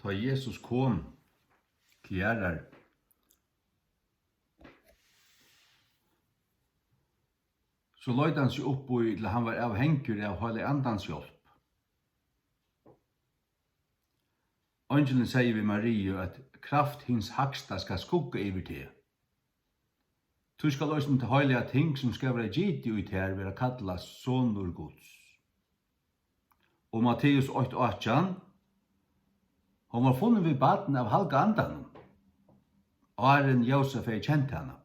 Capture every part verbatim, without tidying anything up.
Tá Jesus kom til jarðar, so leit hann seg upp í, til hann var avhangigur av Heilaga Andans hjálp. Eingilin segði við Mariu, at kraft hins hægsta skal skugga yvir teg. Tí skal eisini tað heilaga ting, sum skal vera gitið í tær, vera kallað sonur Guds. Og Matteus eitt átjan, hon var funnin við barn av Halga Andanum, áðrenn Jósef hevði kent hana,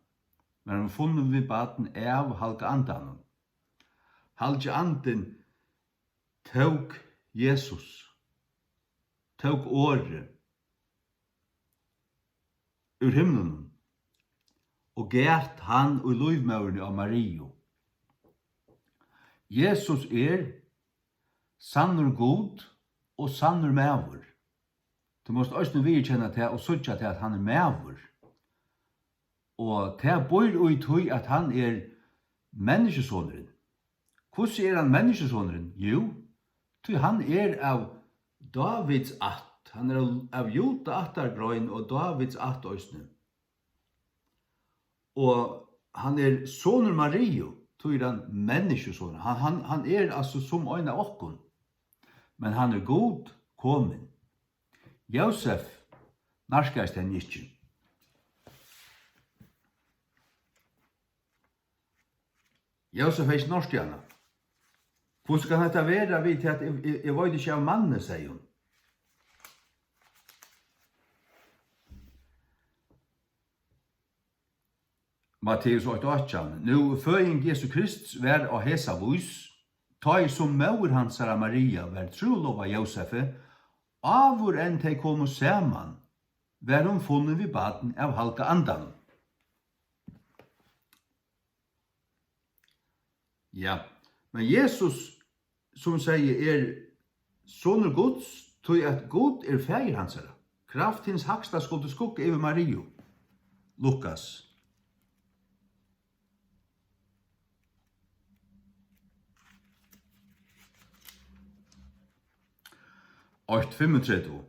var hon funnin við barn av Halga Andanum. Halgi Andin tók Jesus, tók orðið úr himlunum og gat hann í lívmóðrini á Mariu. Jesus er sannur Gud og sannur maður. Tú mást eisini viðurkenna tað og síggja tað, at hann er maður. Og tað býr í tí, at hann er menniskjusonurin. Hvussu er hann menniskjusonurin? Jú, tí hann er av Dávids ætt. Hann er av, av Júda ættargrein og Dávids ætt eisini. Og hann er sonur Mariu, tí er hann menniskjusonur. Hann, hann, hann er altso sum ein av okkum. Men hann er Gud komin. Jósef nærkaðist henni ikki. Jósef hevði ikki nærst í hana. Hvussu kann hetta vera við tað, at eg, eg, eg veit ikki av manni, segði hon. Matteus eitt átjan. Nú, føðing Jesu Krists var á hesa vís, tá ið sum móðir hansara Maria var trúlovað Jósefi, áður enn tey komu saman, var hon funnin við barn av Halga Andanum. Ja, men Jesus, sum segði, er sonur Guds, tí at Gud er faðir hansara. Kraft hins hægsta skuldi skugga yvir Mariu. Lukas. Eitt fimmogtretivu.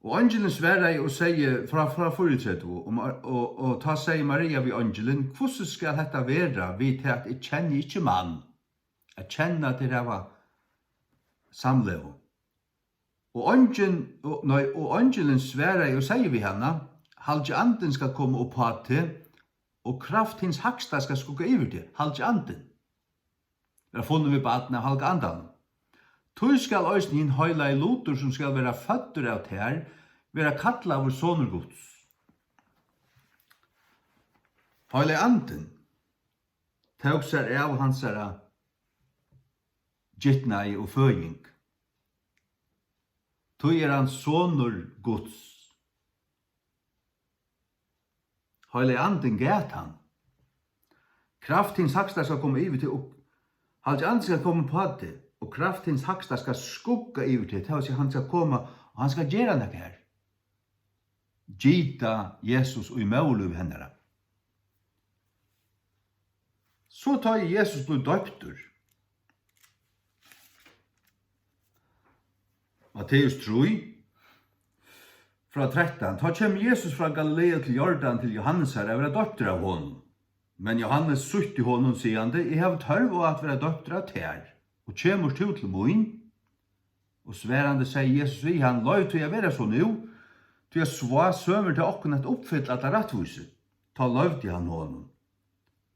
Og eingilin svaraði og segði, frá, frá fýraogtretivu, og, Mar- og, og tá segði Maria við eingilin: Hvussu skal hetta vera, við tað at eg kenni ikki mann? At kenna, at teir hava samlegu. Og eingin, og, nei, og eingilin svaraði og segði við hana: Halgi andin skal koma upp á teg, og kraft hins hægsta skal skugga yvir teg. Halgi andin. Vera funnin við barn av Halga Andanum. Tí skal eisini hin heilagi lutur, sum skal vera føddur av tær, vera kallaður sonur Guds. Heilagi Andin tók sær av hansara gitnaði og føðing. Tí er hann sonur Guds. Heilagi Andin gat hann. Kraft hins hægsta skal koma yvir teg, og Halgi Andin skal koma upp á teg, og kraft hins hægsta skal skugga yvir teg, tað vil siga, hann skal koma, og hann skal gera nakað her. Gita Jesus í móðurlívi hennara. So tá ið Jesus bleiv doyptur, Matteus trý, frá trettan. Tá kemur Jesus frá Galilea til Jordan til Jóhannesar at vera doyptur av honum. Men Jóhannes sýtti honum, sigandi: Eg havi tørv á at vera doyptur av tær, og kemur tú til mín? Og svarandi segði Jesus við hann: Loyv tí at vera so nú, tí at so sømir tað okkum at uppfylla alla rættvísi. Tá loyvdi hann honum.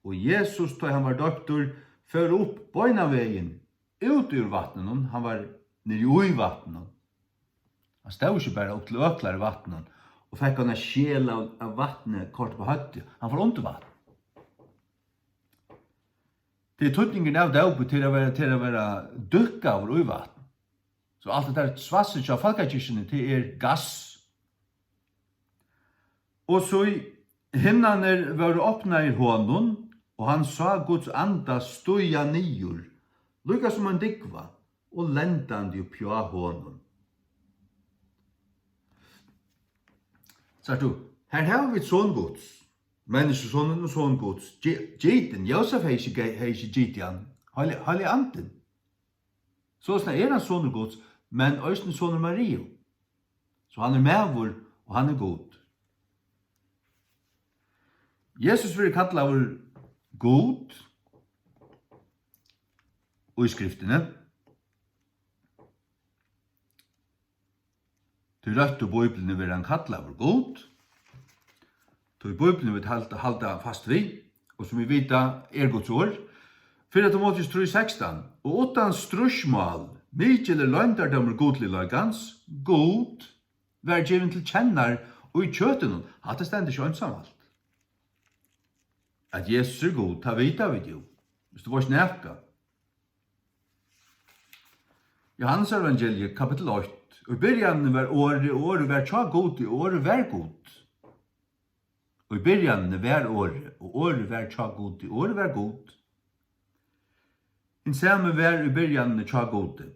Og Jesus, tá hann var doyptur, fór upp beinanvegin út úr vatninum, hann var niðri í vatninum. Hann stóð ikki bara upp til øklar í vatninum og fekk eina skel av, av vatni koyrt upp á høvdið, hann fór undir vatn. Tað er týdningurin av dópi, til at vera, til at vera dýpkaður í vatn. So alt hetta svassið hjá fólkakirkjuni, tað er gass. Og so himnarnir vóru opnaðir honum, og hann sá Guds anda stíga niður, líka sum ein dúgva, og lendandi uppi á honum. Sært tú, her hava vit son Guds, menniskjusonin og son Guds, gi- gitin. Jósef hevði ikki, ge- hevði ikki gitið hann, heili, heili andin. Soleiðis er hann sonur Guds, men eisini sonur Mariu. So hann er maður, og hann er Gud. Jesus verður kallaður Gud í Skriftini. Tí røttu Bíbliuni verður hann kallaður Gud, tí Bíbliuni vit halda, halda fast við, og sum vit vita er Guds orð. Fyrra Timoteus trý sekstan: "Og uttan stríðsmál, mikil er loyndardómur gudligleikans, Gud var givin til kennar í kjøtinum." Hatta stendur ikki einsamalt. At Jesus er Gud, tað vita vit jú. Viss tú veitst nakað. Jóhannes evangeliið, kapittul eitt. Í byrjanini var Orðið, og Orðið var hjá Gudi, og Orðið var Gud. Í byrjanini var Orðið, og Orðið var hjá Gudi, og Orðið var Gud. Hin sami var í byrjanini hjá Gudi.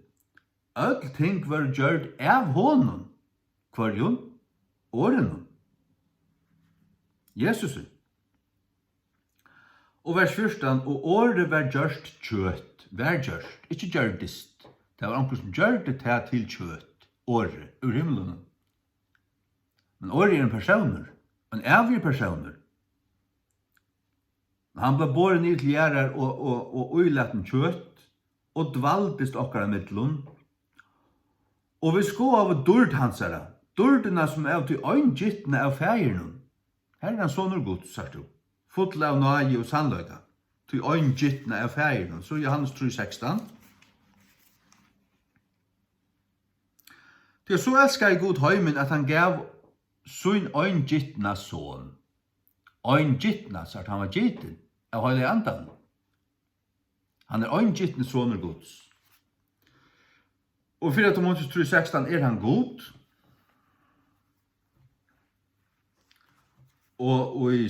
Øll ting vóru gjørd av honum. Hvørjum? Orðinum. Jesusi. Og vers fjúrtan: "Og orðið var gjørt kjøt." Var gjørt, ikki gjørdist. Tað var onkur, sum gjørdi tað til kjøt. Orðið, úr himlunum. Men orðið er ein persónur, ein ævigur persónur. Men hann bleiv borin niður til jarðar og, og, og ílatin kjøt, og dvaldist okkara millum. Og vit skoðaðu dýrd hansara, dýrdina sum av tí eingitna av Faðirinum. Her er hann sonur Guds, sært tú. Full av náði og sannleika. Tí eingitna av Faðirinum. So Jóhannes trý sekstan. Tí so elskaði Gud heimin, at hann gav sín eingitna son. Eingitna, sært, hann var gitin av Heilaga Andanum. Hann er eingitni sonur Guds. Og fyrra Timoteus trý sekstan er hann Gud. Og, og í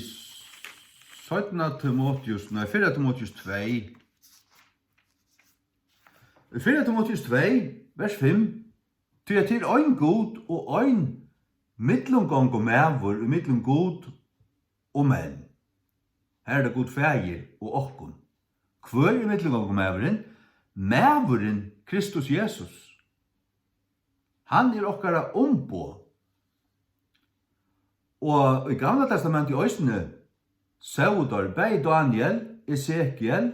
seinna Timoteus, nei, fyrra Timoteus tvey. Í fyrra Timoteus tvey, vers fimm: "Tí at tað er ein Gud og ein millumgongumaður í millum Gud og menn." Her er tað Gud Faðir og okkum. Hvør er millumgongumaðurin? Maðurin Kristus Jesus. Hann er okkara umboð. Og í Gamla Testamenti eisini sóu teir, bæði Daniel, Esekiel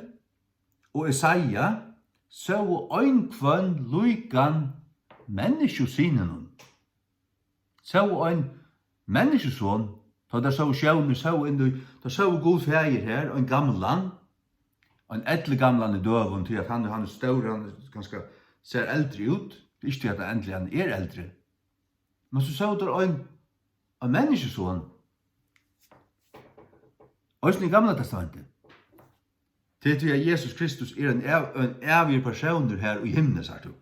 og Esaja, sóu ein hvønn líkan menniskjusyninum. Sóu ein menniskjuson, tá teir sóu sjónir, sóu inn í, teir sóu Gud Faðir her, ein gamlan, ein elligamlan í døgum, tí at hann, hann er stórur, hann er kanska, sær eldri út, ikki tí at hann endiliga hann er eldri. Men so sóu teir ein, ein menniskjuson, eisini í Gamla Testamenti. Tað er tí, at Jesus Kristus er ein æv-, ein ævigur persónur her í himni, sært tú.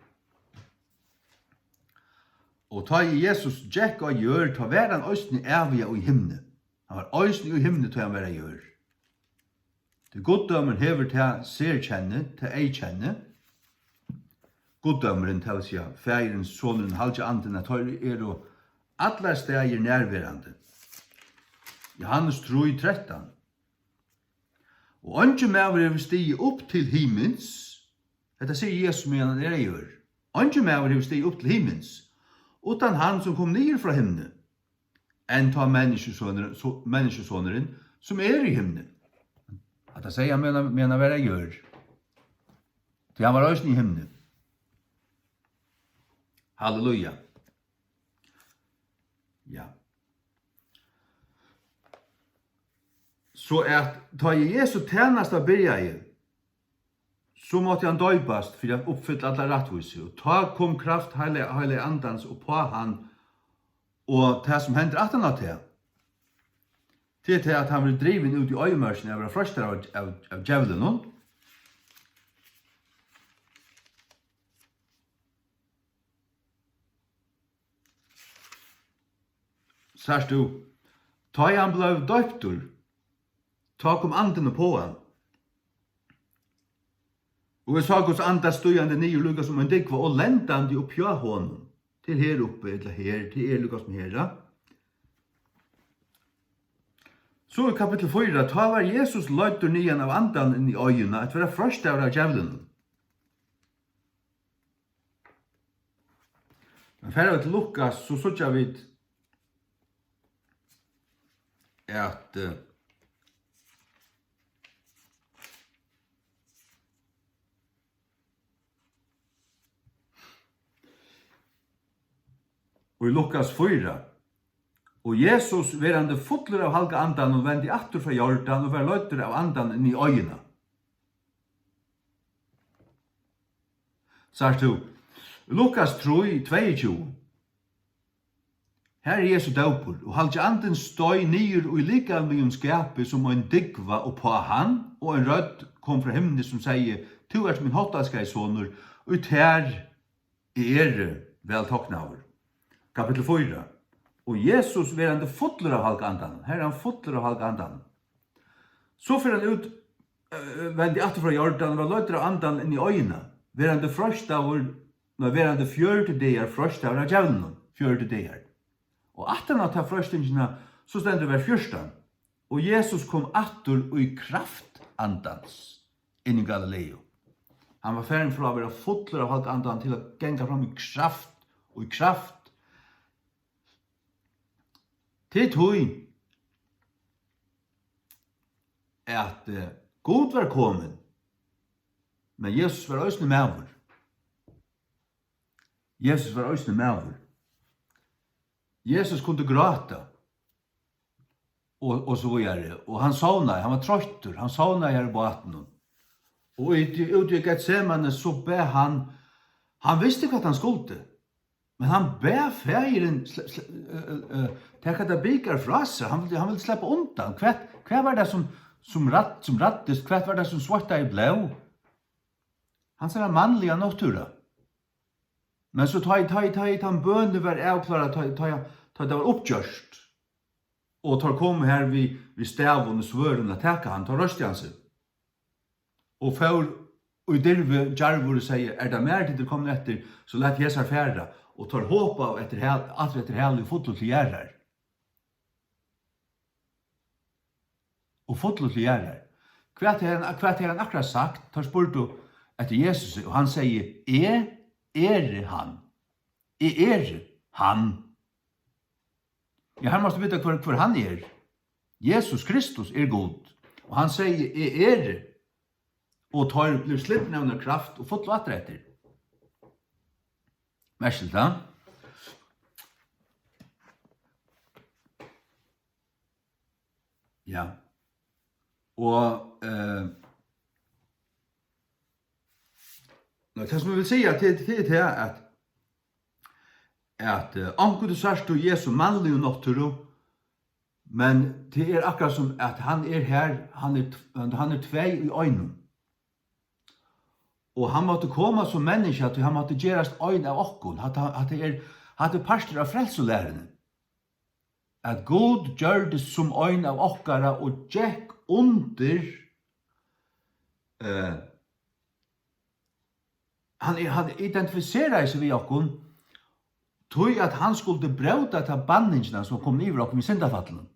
Og tá ið Jesus gekk á jørð, tá var hann eisini æviga í himni. Hann var eisini í himni, tá hann var á jørð. Tí guddómurin hevur tað serkenni, tað eyðkenni, guddómurin, tað vil siga, Faðirin, Sonurin, Halgi Andin, at teir eru allar staðir nærverandi. Jóhannes trý trettan. Og eingin maður hevur stigið upp til himins, hetta sigur Jesus, meðan hann er á jørð. Eingin maður hevur stigið upp til himins, uttan hann, sum kom niður frá himni, enn tá menniskjusonurin, so, menniskjusonurin, sum er í himni. Hatta segði hann, meðan, meðan hann var á jørð. Tí hann var eisini í himni. Halleluja. Ja. So at tá ið Jesu tænasta byrjaði, so mátti hann doypast fyri at uppfylla alla rættvísi. Og tá kom kraft Heilaga, Heilaga Andans uppá hann, og tað, sum hendir aftan á tað, tað er tað, at hann verður drivin út í oyðimørkina at verða freistar av, av, av djevlinum. Sært tú, tá ið hann bleiv doyptur, tá kom Andin uppá hann. Og eg sá Guds Anda stígandi niður líka sum ein dúgva og lendandi upp hjá honum. Tað er her uppi, ella her, tað er líka sum her, ja. So í kapittul fýra, tá var Jesus leiddur niðan av Andanum inn í oyðina, at verða freistaður av djevlinum. Men fara vit til Lukas, so síggja vit, at, eh, í Lukas fýra, og Jesus, verandi fullur av Halga Andanum, vendi aftur frá Jordan og var leiddur av Andanum inn í oyðina. Sært tú? Lukas trý, tveyogtjúgu. Har er Jesu dópur, og Halgi Andin steig niður í likamligum skapi sum ein dúgva uppá hann, og ein rødd kom frá himni sum segði: Tú ert mín háttelskaði sonur, í tær eg eri væl toknaður. Kapittul fýra. Og Jesus, verandi fullur av Halga Andanum, har er hann fullur av Halga Andanum. So fer hann út, eh, vendi aftur frá Jordan, var leiddur av Andanum inn í oyðina, verandi freistaður, nei, verandi fjøruti dagar freistaður av djevlinum, fjøruti dagar. Og aftan á ta freistingina, so stendur í vers fjúrtan: Og Jesus kom aftur í kraft Andans inn í Galileu. Hann var farin frá at vera fullur av Halga Andanum til at ganga fram í kraft, og í kraft. Til tí, at, eh, Gud var komin, men Jesus var eisini maður. Jesus var eisini maður. Jesus kundi gráta, og, og so víðari. Og hann sovnaði, hann var troyttur, hann sovnaði har í bátinum. Og í, úti í Getsemane, so bað hann, hann visti, hvat hann skuldi, men hann bað Faðirin sle-, sle-, eh, eh, eh, taka tað bikar frá sær. Hann vildi, hann vildi sleppa undan. Hvat, hvat var tað, sum, sum rædd-, sum ræddist? Hvat var tað, sum sveittaði blóð? Hansara mannliga náttúra. Men so tá ið, tá ið, tá ið tann bønin var avklárað, tá ið, tá ið, tá ið tað var uppgjørt, og teir komu har við, við stavum og svørðum at taka hann, tá reisti hann seg og fór í dirvi djarvur og segði: Er tað mær, tit eru komnir eftir, so latið hesar fara. Og teir hopaðu eftir hæl-, aftur eftir hæli og fullu til jarðar. Og fullu til jarðar. Hvat hevði hann, hvat hevði hann akkurát sagt? Teir spurdu eftir Jesusi, og hann segði: Eg eri hann. Eg eri hann. Ja, her mást tú vita, hvør, hvør hann er. Jesus Kristus er Gud. Og hann segði: Eg eri. Og teir blivu slitnir av einari kraft og fullu aftur eftir. Merkiligt, ha? Ja. Og, eh, nei, tað, sum eg vil siga, til, til tað, at, at, eh, onkuntíð sært tú Jesu mannligu náttúru, men tað er akkurát sum, at hann er her, hann er t-, hann er tvey í einum. Og hann mátti koma sum menniskja, tí hann mátti gerast ein av okkum. Hatta, hatta er, hatta er partur av frelsulæruni. At Gud gjørdist sum ein av okkara og gekk undir, eh, hann, hann identifiseraði seg við okkum, tí at hann skuldi bróta ta banningina, sum kom yvir okkum í syndafallinum.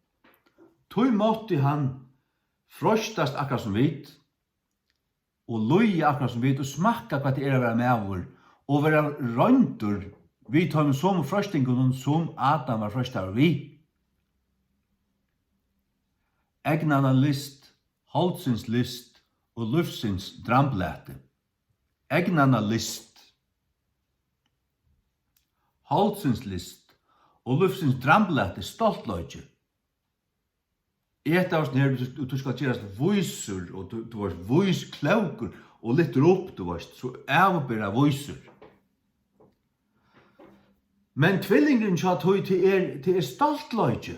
Tí mátti hann freistast akkurát sum vit, og líða akkurát sum vit, og smakka, hvat tað er at vera maður, og vera royndur við teimum somu freistingunum, sum Adam var freistaður við. Egnanna list, holdsins list og lívsins dramblati. Egnanna list, holdsins list og lívsins dramblati, stoltleiki. Eta og snert, og tú skalt gerast vísur, og tú, tú ert vís, klókur, og lyftur upp, tú veist, so avbera vísur. Men tvillingurin hjá tí, tað er, tað er stoltleiki.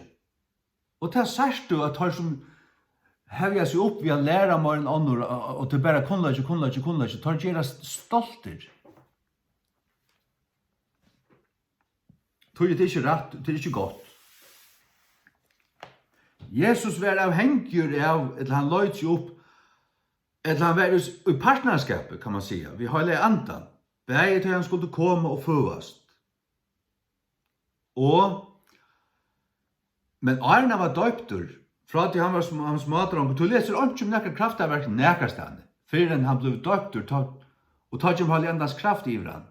Og tað sært tú, at teir, sum hevja seg upp við at læra meira enn onnur, og, og, og tað er bara kunnleiki, kunnleiki, kunnleiki, teir gerast stoltir. Tí tað er ikki rætt, tað er ikki gott. Jesus var avhangigur av, ella hann leit seg upp, ella hann var í, í partnarskapi, kann man siga, við Heilaga Andan, bæði tá hann skuldi koma og føðast. Og, men áðrenn hann var doyptur, frá tí hann var sm-, hann smádrongur, tú lesur einki um nakað kraftaverk nakrastaðni, fyrr enn hann blívur doyptur, tá, og tá kemur Heilaga Andans kraft yvir hann.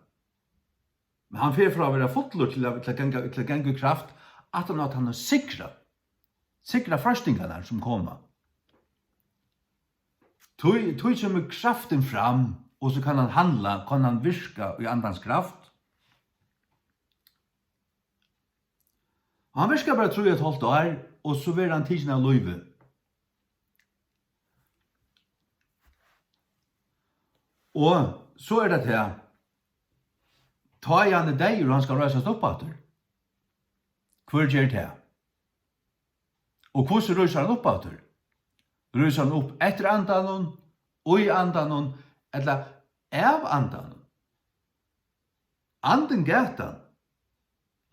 Men hann fer frá at vera fullur til at, til at ganga, til at ganga í kraft, aftan á at hann hevur sigrað, sigrað freistingarnar, sum koma. Tí, tí kemur kraftin fram, og so kann hann handla, kann hann virka í andans kraft. Og hann virkar bara trý og eitt hálvt ár, og so verður hann tikin av lívi. Og so er tað tað, tá ið hann er deyður, og hann skal reisast upp aftur, hvør ger tað? Og hvussu rísur hann upp aftur? Rísur hann upp eftir andanum, í andanum, ella av andanum? Andin gav hann.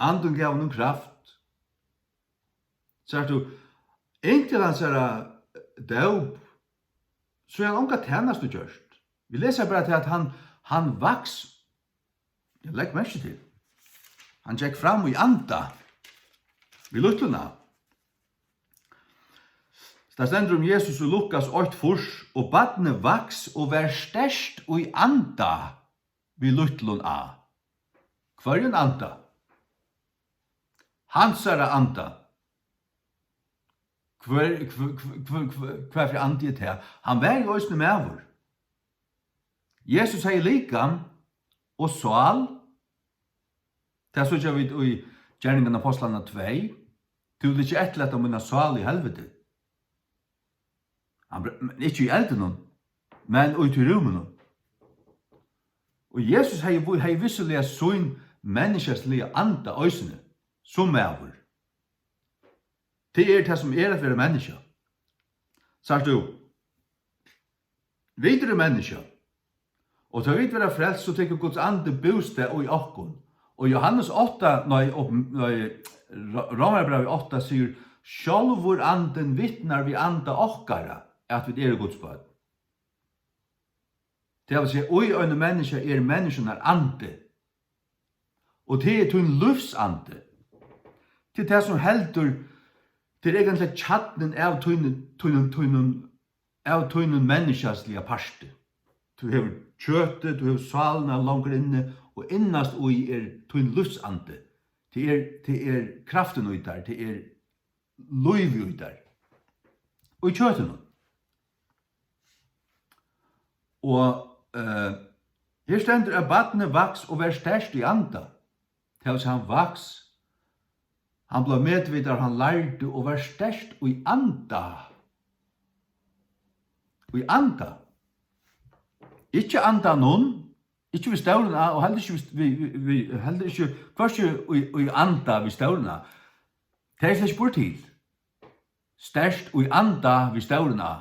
Andin gav honum kraft. Sært tú, inntil hansara dóp, so hevur hann onga tænastu gjørt. Vit lesa bara til, at hann, hann vaks. Ja, legg merki til. Hann gekk fram í anda við lítlum a. Tað stendur um Jesus í Lukas eitt fýrs: "Og barnið vaks og var sterkt í anda við lítlum a." Hvørjum anda? Hansara anda. Hvør, hv-, hv-, hv-, hv-, hvat fyri andi er tað? Hann var jú eisini maður. Jesus hevði likam og sál. Tað síggja vit í Gerningarnar Ápostlarnar tvey: "Tú vilt ikki eftirlata mína sál í helviti." Hann bre-, men ikki í eldinum, men úti í rúminum. Og Jesus hevði, hevði vissuliga sín menniskjaliga anda eisini, sum maður. Tað er tað, sum er at vera menniskja. Sært tú? Vit eru menniskja. Og tá vit verða frelst, so tekur Guds andi bústað í okkum. Og Jóhannes átta, nei, op-, nei, Ró-, Rómarbrævið átta sigur: "Sjálvur andin vitnar við anda okkara, at vit eru Guds børn." Tað vil siga, í einum menniskja er menniskjunnar andi. Og tað er tín lívsandi. Tað er tað, sum heldur, tað er eigentliga kjarnin av tínum, tínum, tínum, av tínum menniskjaliga parti. Tú hevur kjøtið, tú hevur sálina longur inni, og innast í er tín lívsandi. Tað er, tað er kraftin í tær, tað er lívið í tær. Og í kjøtinum. Og, eh, her stendur, at barnið vaks og var sterkt í anda. Tað vil siga, hann vaks, hann bleiv medvitaður, hann lærdi og var sterkt í anda. Í anda. Ikki andanum, ikki við stórum A, og heldur ikki við, við, við, við, heldur ikki, hvørki í, í anda við stórum A. Tað er slett ikki burtur til. Sterkt í anda við stórum A.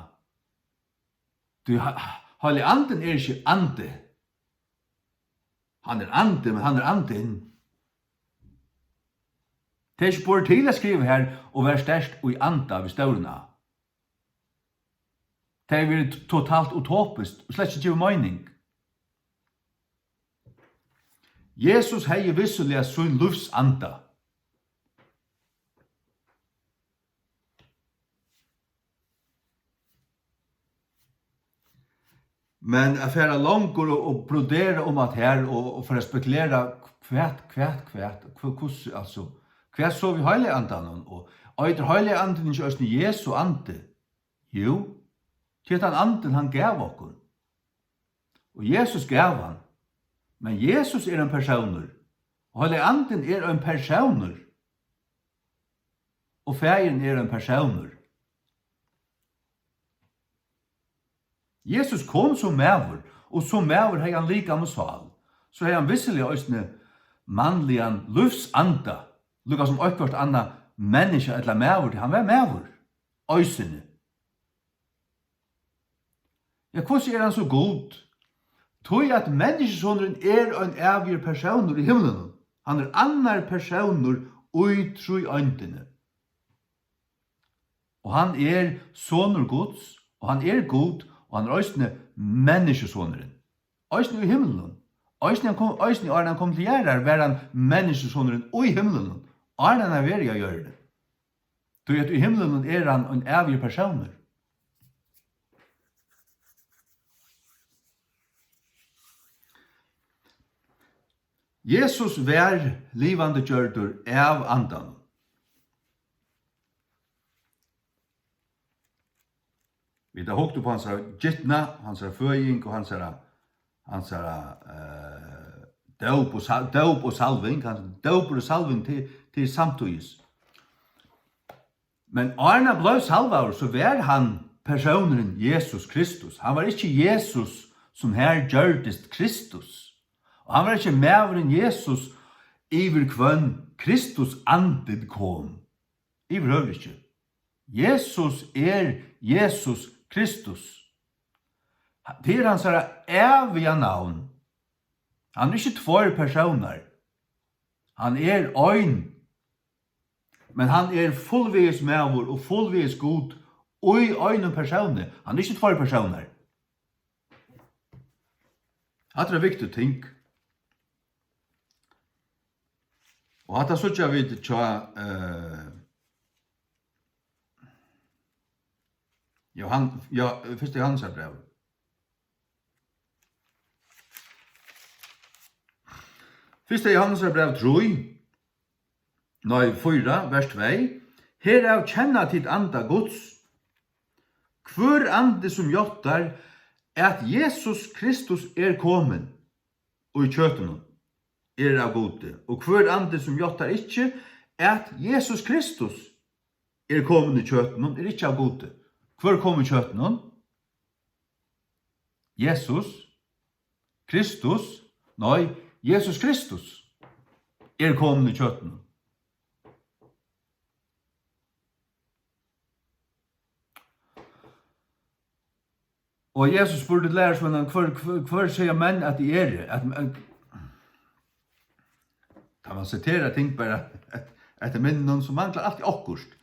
Tí he-, Heilagi Andin er ikki andi. Hann er andi, men hann er andin. Tað er ikki borið til at skriva her, og vera sterkt í anda við stórum A. Tað hevði verið t-, totalt utopiskt og slett ikki givið meining. Jesus hevði vissuliga sín lívsanda. Men at fara longur og, og brodera um at her og, og fara at spekulera hvat, hvat, hvat, hva-, hvussu, altso, hvat so við Heilaga Andanum, og eitur Heilagi Andin ikki eisini Jesu andi? Jú, tí at tann andin, hann gav okkum. Og Jesus gav hann. Men Jesus er ein persónur. Og Heilagi Andin er ein persónur. Og Faðirin er ein persónur. Jesus kom sum maður, og sum maður hevði hann likam og sál. So hevði hann vissuliga eisini mannligan lívsanda, líka sum eitthvørt annað menniskja ella maður, tí hann var maður eisini. Ja, hvussu er hann so Gud? Tí at Menniskjusonurin er ein ævigur persónur í himlunum. Hann er annar persónur í tríeindini. Og hann er sonur Guds, og hann er Gud, og hann er eisini Menniskjusonurin. Eisini í himlunum. Eisini hann kom, eisini áðrenn hann kom til jarðar, var hann Menniskjusonurin í himlunum, áðrenn hann var verið á jørðini. Tí at í himlunum er hann ein ævigur persónur. Jesus var livandi gjørdur av Andanum. Vit hava hugt upp á hansara gitna, hansara føðing og hansara, hansara, eh, dóp og sal-, dóp og salving. Hans dópur og salving til, til samtíðis. Men áðrenn hann bleiv salvaður, so var hann persónurin Jesus Kristus. Hann var ikki Jesus, sum her gjørdist Kristus. Og hann var ikki maðurin Jesus, yvir hvønn Kristus andin kom. Yvirhøvur ikki. Jesus er Jesus Kristus. Tað er hansara æviga navn. Hann er ikki tveir persónar. Hann er ein. Men hann er fullvegis maður og fullvegis Gud í einum persóni. Hann er ikki tveir persónar. Hatta er eitt viktigt ting. Og hatta síggja vit hjá, eh, Johan-, ja, fyrsta Jóhannesarbræv. Fyrsta Jóhannesarbræv trý, nei, fýra, vers tvey. Herav kenna tit anda Guds. Hvør andi sum játtar, at Jesus Kristus er komin í kjøtinum, er av Gudi. Og hvør andi sum játtar ikki, at Jesus Kristus er komin í kjøtinum, er ikki av Gudi. Hvør kom í kjøtinum? Jesus Kristus, nei, Jesus Kristus er komin í kjøtinum. Og Jesus spurdi lærisveinarnar: "Hvør, hvør, hvør siga menn, at eg eri?" At, at, kann man sitera ting bara eftir minnum, so manglar altíð okkurt.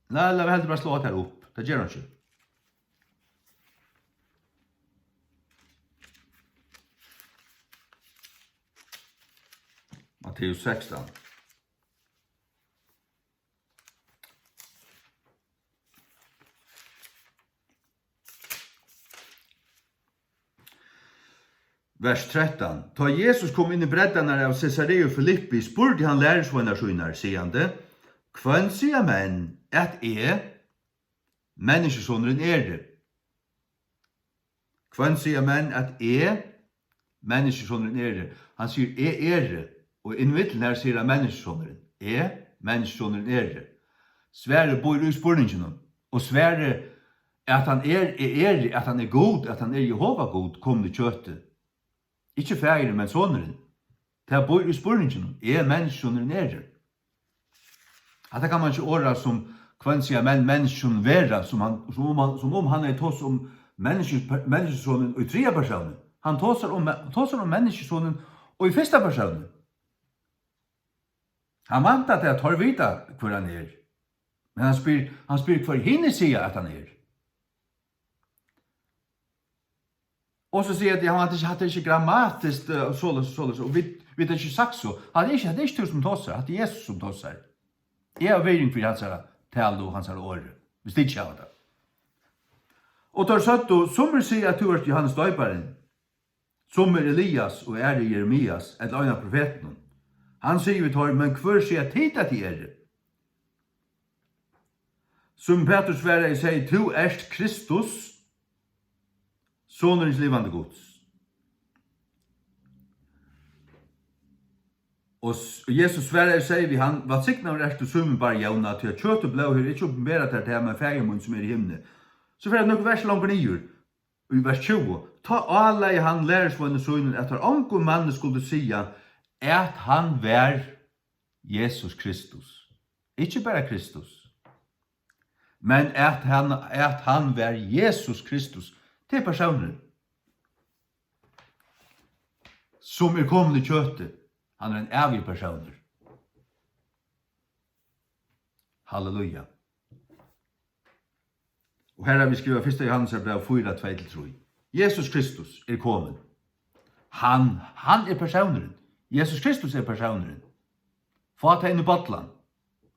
Nei, lat meg heldur bara sláa tær upp. Tað ger hann ikki. Matteus sekstan. Vers trettan. Tá Jesus kom inn í breiddarnar av Cesareu Filippi, spurdi hann lærisveinar sínar, sigandi: "Hvønn siga menn, at eg, Menniskjusonurin, eri?" Hvønn siga menn, at eg, Menniskjusonurin, eri? Hann sigur: "Eg eri." Og innimillum her sigur hann: "Menniskjusonurin, eg, Menniskjusonurin, eri." Svarið býr í spurninginum. Og svarið, at hann er, eg eri, at hann er Gud, at hann er Jehova Gud, komin í kjøti. Ikki Faðirin, men Sonurin. Tað býr í spurninginum: "Eg, Menniskjusonurin, eri?" Hatta kann man ikki orða sum: "Hvønn siga menn, Menniskjusonurin, vera?", sum hann, sum um hann, sum um hann hevði tosað um menniskju-, Menniskjusonin í triðja persóni. Hann tosar um, tosar um Menniskjusonin í fyrsta persóni. Hann væntar til, at teir vita, hvør hann er. Men hann spyr, hann spyr, hvør hini siga, at hann er. Og so siga tey: "Ja, men hatta er ikki, hatta er ikki grammatiskt, eh, soleiðis, soleiðis, og vit, vit hava ikki sagt so." Hatta er ikki, hatta er ikki tú sum tosar, hatta er Jesus sum tosar. Eg havi virðing fyri hansara talu og hansara orði, viss tit ikki hava tað. Og teir søgdu: "Summir siga, at tú ert Jóhannes Doyparin, summir Elias og aðrir Jeremias ella ein av profetunum." Hann sigur við teir: "Men hvør siga tit, at eg eri?" Símun Pætur svaraði og segði: "Tú ert Kristus, Sonur hins livandi Guds." Og s-, og Jesus svaraði og segði við hann: "Vælsignaður ert tú, Símun Bar Jóna, tí at kjøt og blóð hevur ikki opinberað tær tað, men Faðir mín, sum er í himni." So fer hann nøkur vers longur niður, í vers tjúgu: "Tá álagði hann lærisveinum sínum, at teir ongum manni skuldu siga, at hann var Jesus Kristus." Ikki bara Kristus, men at hann, at hann var Jesus Kristus. Tað er persónurin, sum er komin í kjøtið. Hann er ein ævigur persónur. Halleluja. Og her hava vit skrivað fyrsta Jóhannesarbræv fýra, tvey til trý. Jesus Kristus er komin. Hann, hann er persónurin. Jesus Kristus er persónurin. Fá tað inn í bollan.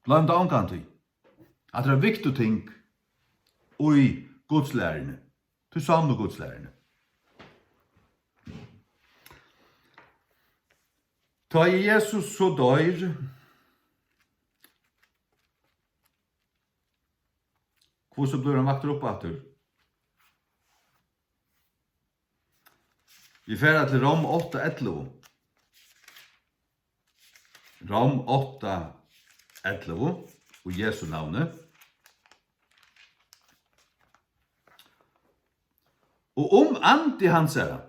Gloym tað ongantíð. Hatta er eitt viktigt ting í Gudslæruni. Tí sannu Gudslæruni. Tá ið Jesus so doyr, hvussu blívur hann vaktur upp aftur? Vit fara til Rom átta ellivu. Rom átta ellivu, í Jesu navni. Og um andi hansara,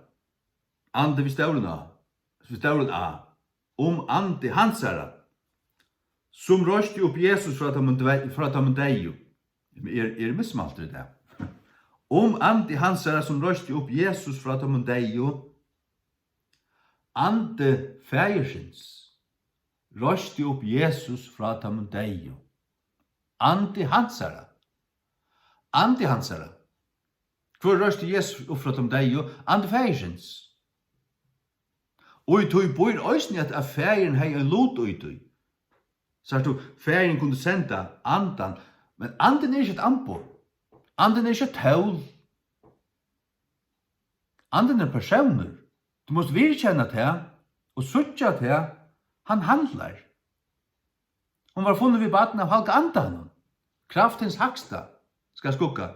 andi við stórum A, við stórum A, um andi hansara, sum reisti upp Jesus frá teimum dve-, frá teimum deyðu. Eg eri, eg eri mismæltur í dag. Um andi hansara, sum reisti upp Jesus frá teimum deyðu, andi faðirsins, reisti upp Jesus frá teimum deyðu. Andi hansara. Andi hansara. Hvør reisti Jesus upp frá teimum deyðu? Andi faðirsins. Og í tí býr eisini, at, at faðirin hevði ein lut í tí. Sært tú, faðirin kundi senda andan, men andin er ikki eitt amboð. Andin er ikki eitt tól. Andin er persónur. Tú mást viðurkenna tað og síggja tað, hann handlar. Hon var funnin við barn av halga andanum. Kraft hins hægsta skal skugga.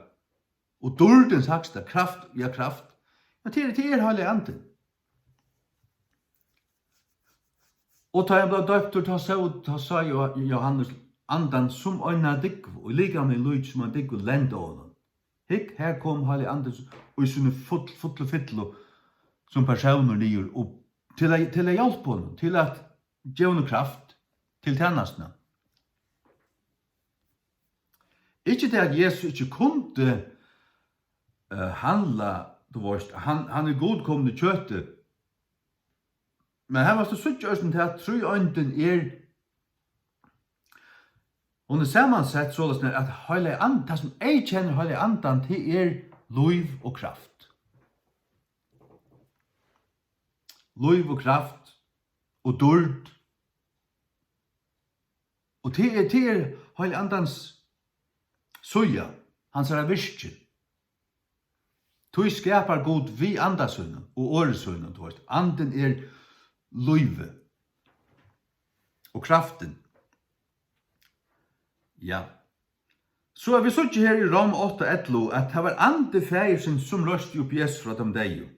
Og dýrd hins hægsta, kraft, ja, kraft. Men tað er, tað er heilagi andin. Og tá hann bleiv doyptur, tá sá, tá sá Jo-, Jóhannes andan sum eina dúgvu, og likamið líkt sum ein dúgvu lendi á honum. Hygg, her kom heilagi andin í síni full-, fullu fyllu sum persónur niður, og til at, til at hjálpa honum, til at geva honum kraft til tænastuna. Ikki tað, at Jesus ikki kundi, eh, handla, tú veist, hann, hann er Gud komin í kjøti. Men her mást tú síggja eisini tað, at tríeindin er, hon er samansett soleiðis, at heilagi and-, tað, sum eyðkennir heilaga andan, tað er lív og kraft. Lív og kraft og dýrd. Og tað er, tað er heilaga andans síða, hansara virki. Tí skapar Gud við anda sínum og orði sínum, tú veist. Andin er lívið og kraftin. Ja. So at vit síggja her í Rom átta ellivu, at tað var andi faðirsins, sum reisti upp Jesus frá teimum deyðu.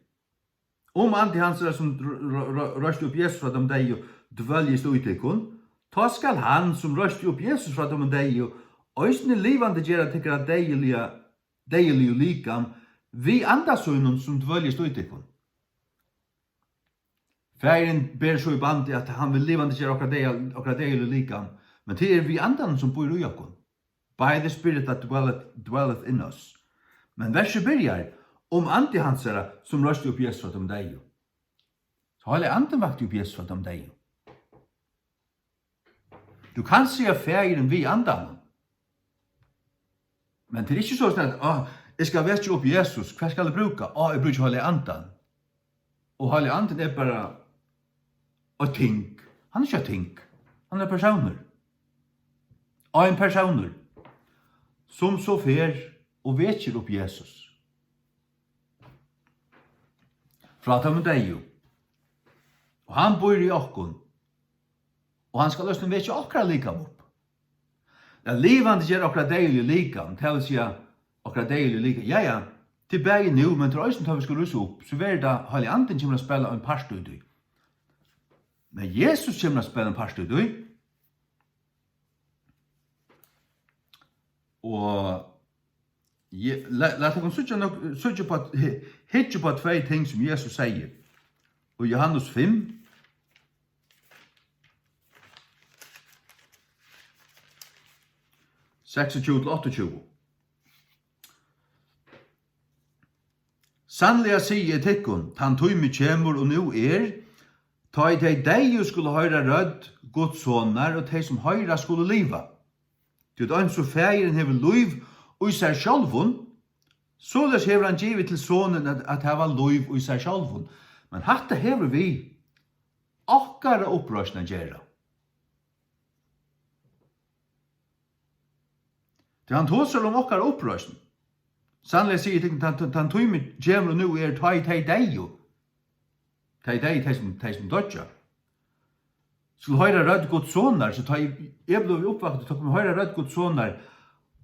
Um andi hansara, sum r-, r-, r-, reisti upp Jesus frá teimum deyðu, dvøljist í tykkum, tá skal hann, sum reisti upp Jesus frá teimum deyðu, eisini livandi gera tykkara deyðiliga, deyðiligu likam við anda sínum, sum dvøljist í tykkum. Faðirin ber so í bandi, at hann vil livandi gera okkara deyða-, okkara deyðiligu likam, men tað er við andanum, sum býr í okkum. By the Spirit that dwelleth, dwelleth in us. Men versið byrjar, um andi hansara, sum reisti upp Jesus frá teimum deyðu. So heilagi andin vakti upp Jesus frá teimum deyðu. Tú kanst siga faðirin við andanum. Men tað er ikki soleiðis, at, á, eg skal vekja upp Jesus, hvat skal eg brúka? Á, eg brúki heilaga andan. Og heilagi andin er bara eitt ting. Hann er ikki eitt ting. Hann er persónur. Ein persónur, sum so fer og vekir upp Jesus frá teimum deyðu. Og hann býr í okkum. Og hann skal eisini vekja okkara likam upp. At livandi gera okkara deyðiligu likam, tað vil siga, okkara deyðiligu likam. Ja, ja, tað er bæði nú, men tað er eisini, tá vit skulu rísa upp, so verður tað, heilagi andin kemur at spæla ein part í tí. Men Jesus kemur at spæla ein part í tí. Og Je-, la-, lat okkum síggja nokk-, síggja upp á, hy-, hyggja upp á tvey ting, sum Jesus segði. Og Jóhannes fimm, seksogtjúgu til áttaogtjúgu. Sanniliga sigi eg tykkum, tann tími kemur og nú er, tá ið tey deyðu skulu hoyra rødd Guds sonar, og tey, sum hoyra, skulu liva. Tí at eins og Faðirin hevur lív í sær sjálvum, soleiðis hevur hann givið til Sonin at, at hava lív í sær sjálvum. Men hatta hevur við okkara uppreisn at gera. Tí hann tosar um okkara uppreisn. Sanniliga sigi eg tykkum, tann, tann, tann tími kemur og nú er, tá ið tey deyðu. Tey deyðu, tey sum, tey sum doyggja. skulu hoyra rødd Guds sonar, so tá eg, eg blívi uppvaktur, tá kunnu hoyra rødd Guds sonar,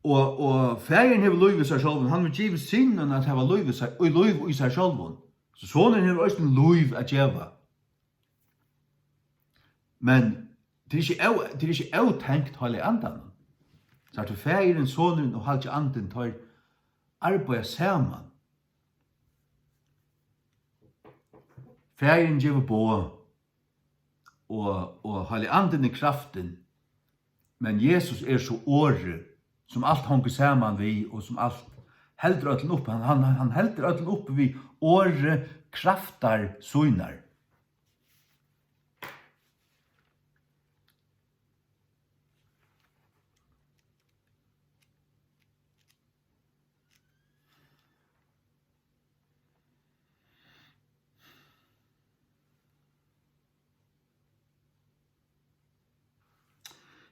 og, og Faðirin hevur lív í sær sjálvum, hann hevur givið Syninum at hava lív í sær, í lív í sær sjálvum. So Sonurin hevur eisini lív at geva. Men tað er ikki ó-, tað er ikki ótengt Heilaga Andanum. Sært tú, Faðirin, Sonurin og Heilagi Andin, teir arbeiða saman. Faðirin gevur boð, og, og Heilagi Andin er kraftin, men Jesus er so orðið, sum alt hongur saman við, og sum alt heldur øllum uppi. Hann, hann, hann heldur øllum uppi við orði kraftar sínar.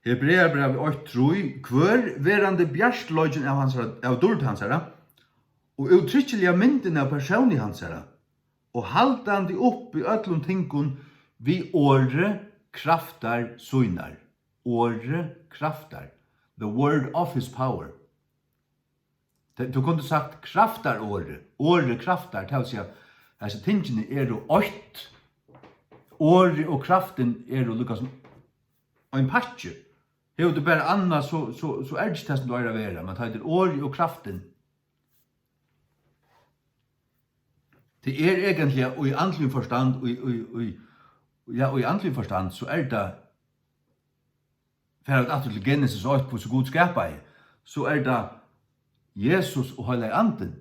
Hebreabrævið eitt trý: Hvør, verandi bjartleikin av hansara, av dýrd hansara, og úttrykkiligari myndin av persóni hansara, og haldandi uppi øllum tingum við orði kraftar sínar. Orði kraftar. The word of his power. Tað, tú kundi sagt kraftarorðið, orðið kraftar, tað vil siga, hasi tingini eru eitt. Orðið og kraftin eru líka sum ein pakki. Hevur tú bara annað, so, so, so er tað ikki tað, sum tú eigur at vera, men tá er orðið og kraftin. Tað er eigentliga í andligum forstand, í, í, í, ja, í andligum forstand, so er tað, fara vit aftur til Genesis eitt, hvussu Gud skapaði, so er tað Jesus og Heilagi Andin.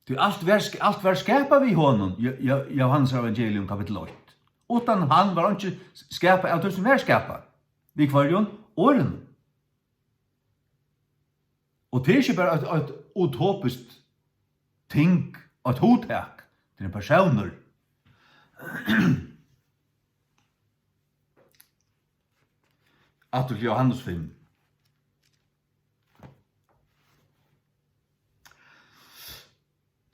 Tí alt var sk-, alt var skapað við honum, J-, J-, Jóhannes evangelium kapittul eitt. Uttan hann var einki s-, skapað av tí, sum var skapað. Við hvørjum? Orðinum. Og tað er ikki bara eitt, eitt utopiskt ting, eitt hugtak, tað er ein persónur. Aftur til Jóhannes fimm.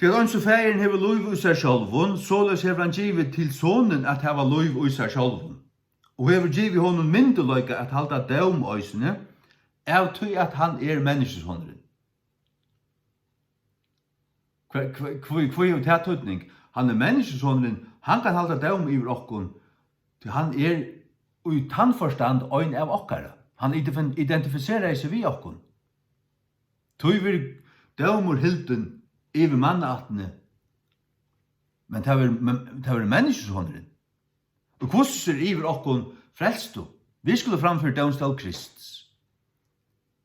Tí at eins og Faðirin hevur lív í sær sjálvum, soleiðis hevur hann givið til Sonin at hava lív í sær sjálvum, og hevur givið honum myndugleika at halda dóm eisini, av tí at hann er Menniskjusonurin. Hví, hví, hví, hví hevur tað týdning? Hann er Menniskjusonurin, hann kann halda dóm yvir okkum, tí hann er í tann forstand ein av okkara. Hann identif-, identifiserar seg við okkum. Tí verður dómur hildin yvir mannaættini, men tað verður, men tað verður Menniskjusonurin. Og hvussu sær yvir okkum frelstu? Vit skulu fram fyri dómstól Krists.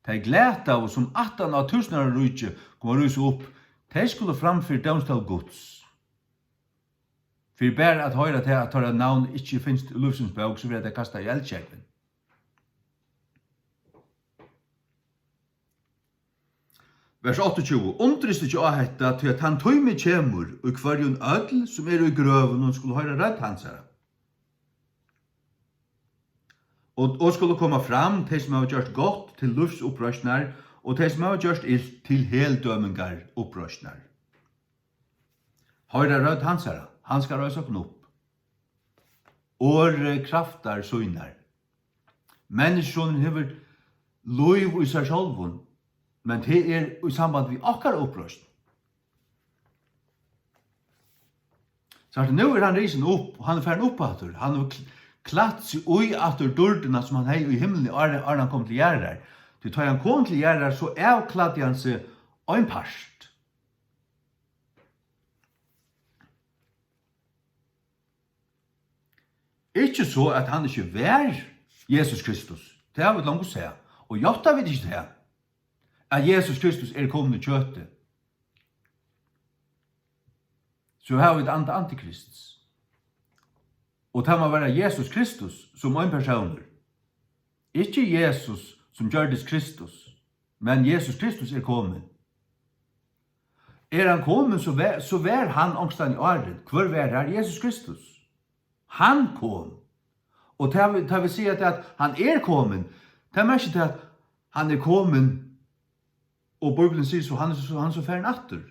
Tey glataðu, sum aftan á túsundáraríkið koma at rísa upp, tey skulu fram fyri dómstól Guds. Fyri bara at hoyra tað, at teirra navn ikki finst í lívsins bók, so verða tey kastað í eldsjógvin. Vers áttaogtjúgu: Undrist ikki á hetta, tí at tann tími kemur, í hvørjum øll, sum eru í grøvunum, skulu hoyra rødd hansara. Og, og skulu koma fram tey, sum hava gjørt gott, til lívsuppreisnar, og tey, sum hava gjørt ilt, til heldømingar uppreisnar. Hoyra rødd hansara, hann skal reisa okkum upp. Orði kraftar sínar. Menniskjusonurin hevur lív í sær sjálvum, men tað er í samband við okkara uppreisn. Sært tú, nú er hann risin upp, og hann er farin upp aftur. Hann hevur kl-, klætt seg í aftur dýrdina, sum hann hevði í himlini, áðrenn, áðrenn hann kom til jarðar. Tí tá hann kom til jarðar, so avklæddi hann seg ein part. Ikki so, at hann ikki var Jesus Kristus. Tað hava vit longu sæð. Og játta vit ikki tað, at Jesus Kristus er komin í kjøtið, so hava vit anda antikrists. Og tað má vera Jesus Kristus sum ein persónur. Ikki Jesus sum gjørdist Kristus, men Jesus Kristus er komin. Er hann komin, so var, so var hann onkrastaðni áðrenn. Hvør var har? Jesus Kristus. Hann kom. Og tað vil, tað vil siga, at hann er komin. Tað merkir tað, at hann er komin, og Bíblian sigur so, hann er so, hann er so farin aftur.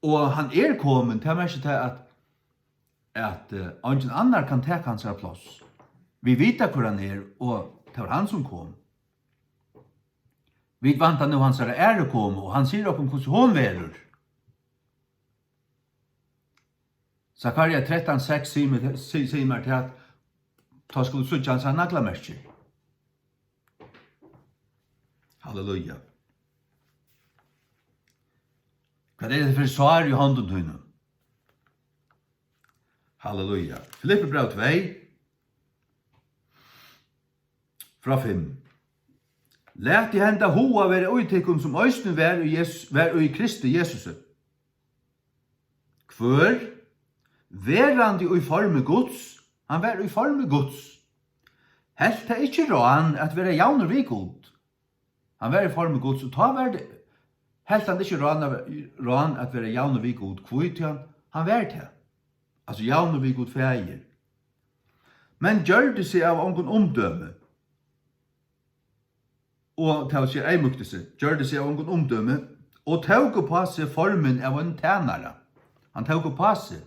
Og hann er komin, tað merkir tað, at, at, eh, eingin annar kann taka hansara pláss. Vit vita, hvør hann er, og tað var hann, sum kom. Vit vænta nú hansara aðru komu, og hann sigur okkum, hvussu hon verður. Sakaria trettan seks sigur mær, si-, sigur mær til, at tá skulu síggja hansara naglamerkir. Halleluja. Hvat er tað fyri sár í hondum tínum? Halleluja. Filippibræv tvey, frá fimm. Latið henda huga vera í tykkum, sum eisini var í Jesu-, var í Kristi Jesusi. Hvør, verandi í formi Guds, hann var í formi Guds, helt tað ikki rán at vera javnur við Gud. Hann var í formi Guds, og tá var tað, helt hann ikki rán, rán at vera javnur við Gud, hví, tí hann, hann var tað. Altso javnur við Gud Faðir. Men gjørdi seg av ongum umdømi. Og tað vil siga, eyðmýkti seg, gjørdi seg av ongum umdømi, og tók upp á seg formin av einum tænara. Hann tók upp á seg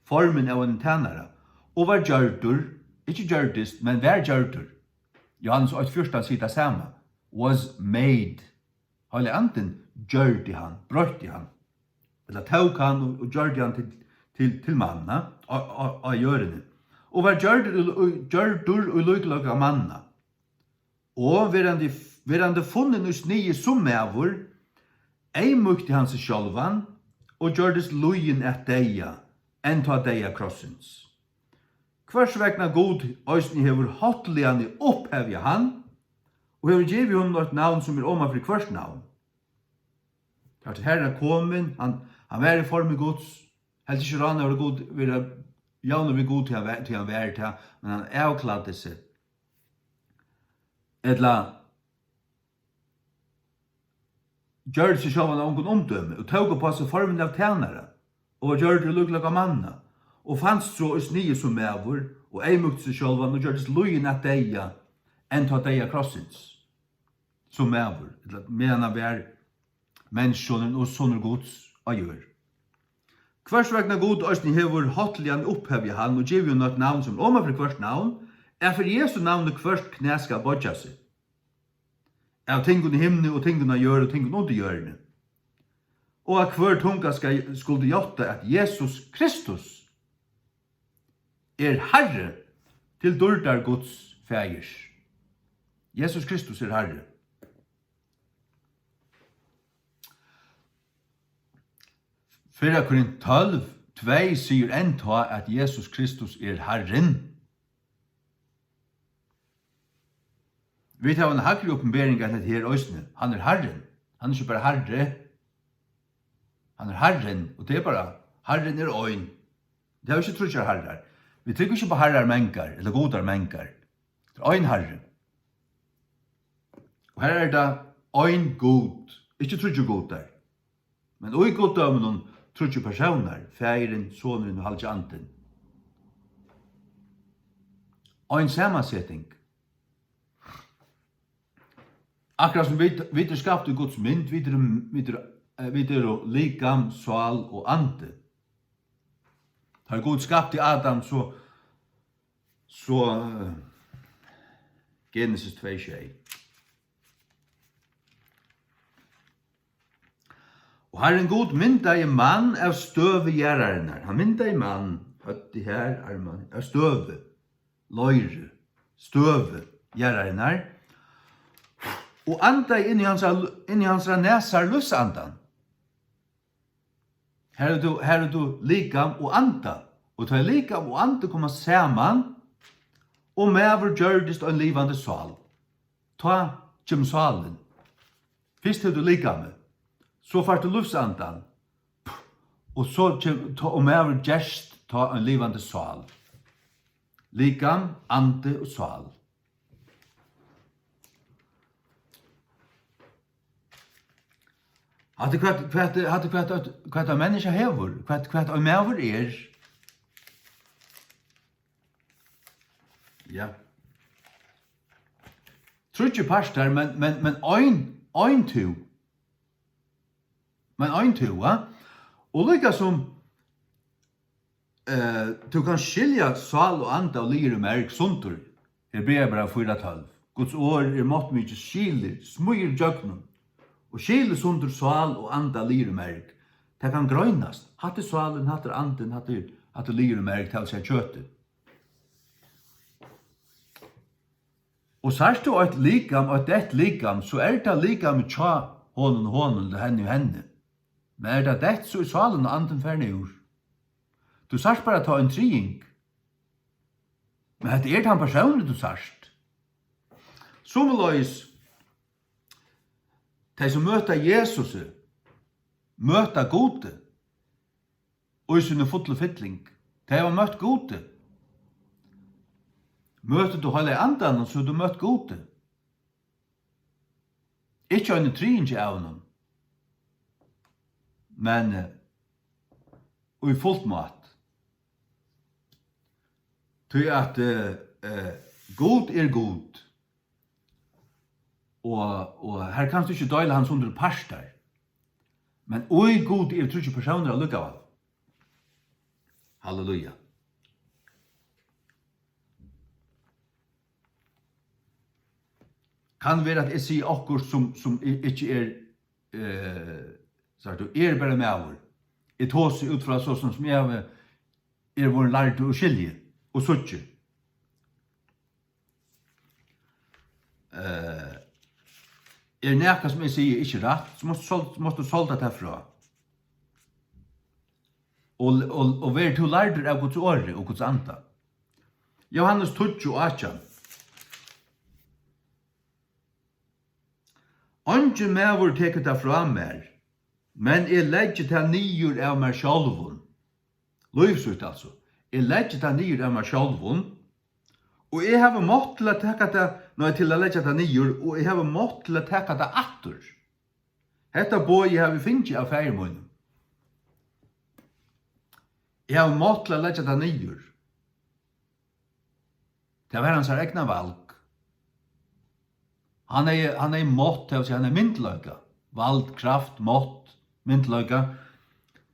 formin av einum tænara, og var gjørdur, ikki gjørdist, men var gjørdur. Jóhannes eitt fjúrtan sigur tað sama, was made. Heilagi Andin gjørdi hann, broytti hann, ella tók hann og, og gjørdi hann til, til, til mann, ha? Á, á, á jørðini. Og var gjørdur í, í, gjørdur í líkleika manna. Og verandi, verandi funnin í sniði sum maður, eyðmýkti hann seg sjálvan og gjørdist lýðin at deyða, enn tá deyða krossins. Hvørs vegna Gud eisini hevur háttliga upphevjað hann, og hevur givið honum eitt navn, sum er oman fyri hvørt navn. Tá til Harrin er komin, hann, hann var í formi Guds, helt ikki rán at vera Gud, vera javnur við Gud, tí hann var, tí hann var tað, men hann avklæddi seg. Ella gjørdi seg sjálvan av ongum umdømi, og tók upp á seg formin av tænara, og var gjørdur í líkleika manna, og fanst so í sniði sum maður, og eyðmýkti seg sjálvan, og gjørdist lýðin at deyða, enn tá deyða krossins, sum maður, ella meðan hann var menniskjusonurin og sonur Guds á jørð. Hvørs vegna Gud eisini hevur háttliga upphevjað hann og givið honum eitt navn, sum er oman fyri hvørt navn, at fyri Jesu navni hvørt knæ skal boyggja seg, av tingum í himni og tingum á jørð og tingum undir jørðini, og at hvør tunga skal, skuldi játta, at Jesus Kristus er Harri, til dýrdar Guds Faðirs. Jesus Kristus er Harri. Fyrra Korint tólv tvey sigur enntá, at Jesus Kristus er Harrin. Vit hava eina hægri uppenbering enn hetta her eisini. Hann er Harrin. Hann er ikki bara Harri. Hann er Harrin, og tað er bara, Harrin er ein. Vit hava ikki tríggjar harrar. Vit trúgva ikki upp á harrar mangar, ella gudar mangar. Tað er ein Harri. Og her er tað ein Gud, ikki tríggir gudar. Men í guddóminum tríggir persónar, Faðirin, Sonurin og Heilagi Andin. Ein samanseting. Akkurát sum vit, vit eru skapt í Guds mynd, vit eru, vit eru, eh, vit eru likam, sál og andi. Tá Gud skapti Adam, so, so, eh, Genesis tvey sjey. Og Harrin Gud myndaði mann av støvi jarðarinnar. Hann myndaði mann, høvdið her, armar, av støvi, leiri, støvi jarðarinnar. Og andaði inn í hansara, inn í hansara nasar lívsandan. Har er tú, har er tú likam og anda. Og tá likam og andi koma saman, og maður gjørdist ein livandi sál. Tá kemur sálin. Fyrst hevur tú likamið, so fært tú lívsandan, og so kemur, tá, og maður gerst tá ein livandi sál. Likam, andi og sál. Hatta er hvat, hvat, hatta er hvat, hvat ein menniskja hevur, hvat, hvat ein maður er. Ja. Tríggir partar, men, men, men ein, ein tú. Men ein tú, ja. Og líka sum, Eh, tú kanst skilja sál og anda og liður og merg sundur. Hebreabræv fýra tólv. Guds orð er máttmikið, skilir, smíður gjøgnum og skilir sundur sál og anda, liður og merg. Tað kann greinast. Hatta er sálin, hatta er andin, hatta er, hatta er liður og merg, tað vil siga kjøtið. Og sært tú eitt likam, eitt deytt likam, so er tað likamið hjá honum og honum, ella henni og henni. Men er tað deytt, so er sálin og andin farin úr. Tú sært bara tá ein triðing. Men hetta er tann persónurin, tú sært. Somuleiðis, tey sum møta Jesusi, møta Gudi í síni fullu fylling. Tey hava møtt Gudi. Møtir tú Heilaga Andanum, so hevur tú møtt Gudi. Ikki eini triðingi av honum, men, eh, í fult mátt. Tí at, eh, eh, Gud er Gud. Og, og her kanst tú ikki deila hann sundur í partar. Men í Gud eru tríggir persónar allíkavæl. Halleluja. Kann vera, at eg sigi okkurt, sum, sum i-, ikki er, eh, sært tú, eg eri bara maður. Eg tosi út frá so, sum, sum eg havi, eri vorðin lærdur og skilji og síggi. Eh, er nakað, sum eg sigi, ikki rætt, so mást tú sol-, mást tú solda tað frá. Og, og, og verður tú lærdur av Guds orði og Guds anda. Jóhannes tíggju átjan. Eingin maður tekur tað frá mær, men eg leggi tað niður av mær sjálvum. Lív sítt, altso. Eg leggi tað niður av mær sjálvum, og eg havi mátt til at taka tað, nei, til at leggja tað niður, og eg havi mátt til at taka tað aftur. Hetta boðið havi eg fingið av faðir mínum. Eg havi mátt til at leggja tað niður. Tað var hansara egna val. Hann hevði, hann hevði mátt, tað vil siga, hann hevði myndugleika, vald, kraft, mátt, myndugleika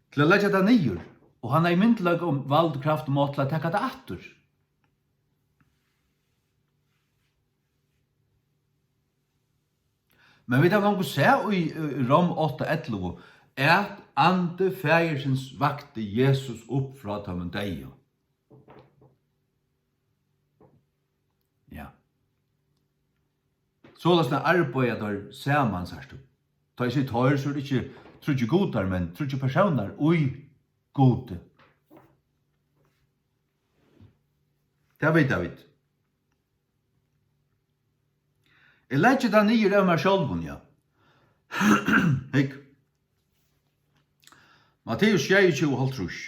til at leggja tað niður. Og hann hevði myndugleika og vald, kraft og mátt til at taka tað aftur. Men vit hava longu sæð í, í Rom átta ellivu, at andi faðirsins vakti Jesus upp frá teimum deyðu. Ja. Soleiðis arbeiða teir saman, sært tú. Tá eg sigi teir, so er tað ikki tríggir gudar, men tríggir persónar í Gudi. Tað vita vit. Eg leggi tað niður av mær sjálvum, ja. Hygg. Matteus sjeyogtjúgu hálvtrýss.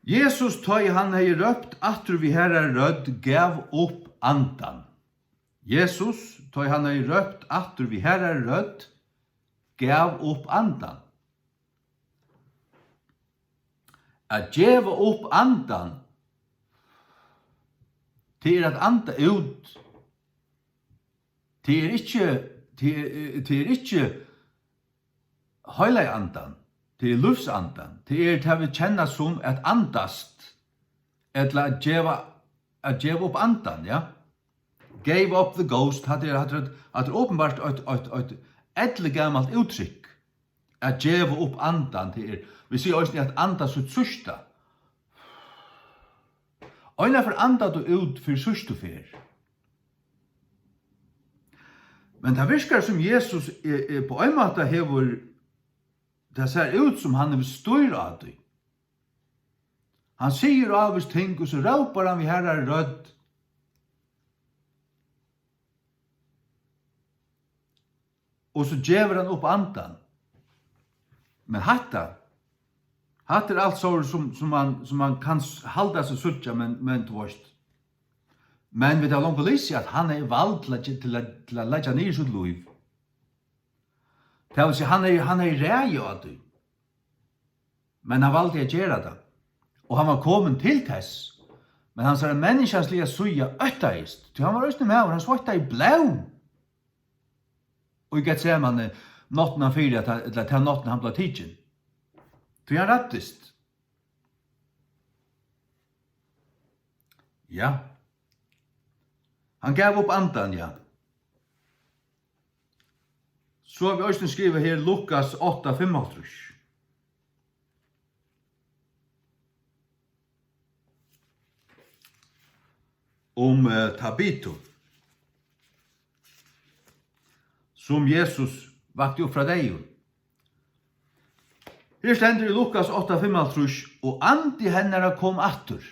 Jesus, tá ið hann hevði rópt aftur við harðari rødd, gav upp andan. Jesus, tá ið hann hevði rópt aftur við harðari rødd, gav upp andan. At geva upp andan, tað er at anda út. Tað er ikki, tað er, tað er ikki Heilagi Andan, tað er lívsandan, tað er tað, vit kenna sum at andast, ella at geva, at geva upp andan, ja. Gave up the ghost, hatta er, hatta er, hatta er openbart eitt, eitt, eitt eldgamalt úttrykk, at geva upp andan, tað er, vit siga eisini at anda sítt síðsta. Einaferð andar tú út fyri síðstu ferð. Men tað virkar sum Jesus er, er á ein máta hevur, tað sær út sum hann hevur stýr á tí. Hann sigur ávís ting, og so rópar hann við harðari rødd. Og so gevur hann upp andan. Men hatta, hatta er alt so, sum, sum man, sum man kann s-, halda seg síggja, men, men tú veist. Men vit hava longu lisið, at hann hevði vald til at, til at, til at leggja niður sítt lív. Tað vil siga, hann hevði, hann hevði ræði á tí. Men hann valdi at gera tað. Og hann var komin til tess. Men hansara menniskjansliga síða óttaðist, tí hann var eisini maður, hann sveittaði blóð í Getsemane, náttina fyri at hann, ella ta náttina hann bleiv tikin. Tí hann ræddist. Ja. Hann gav upp andan, ja. So havi eg eisini skrivað her Lukas átta fimmoghálvtrýss. Um, eh, Tabitu, sum Jesus vakti upp frá deyðum. Her stendur í Lukas átta fimmoghálvtrýss: "Og andi hennara kom aftur,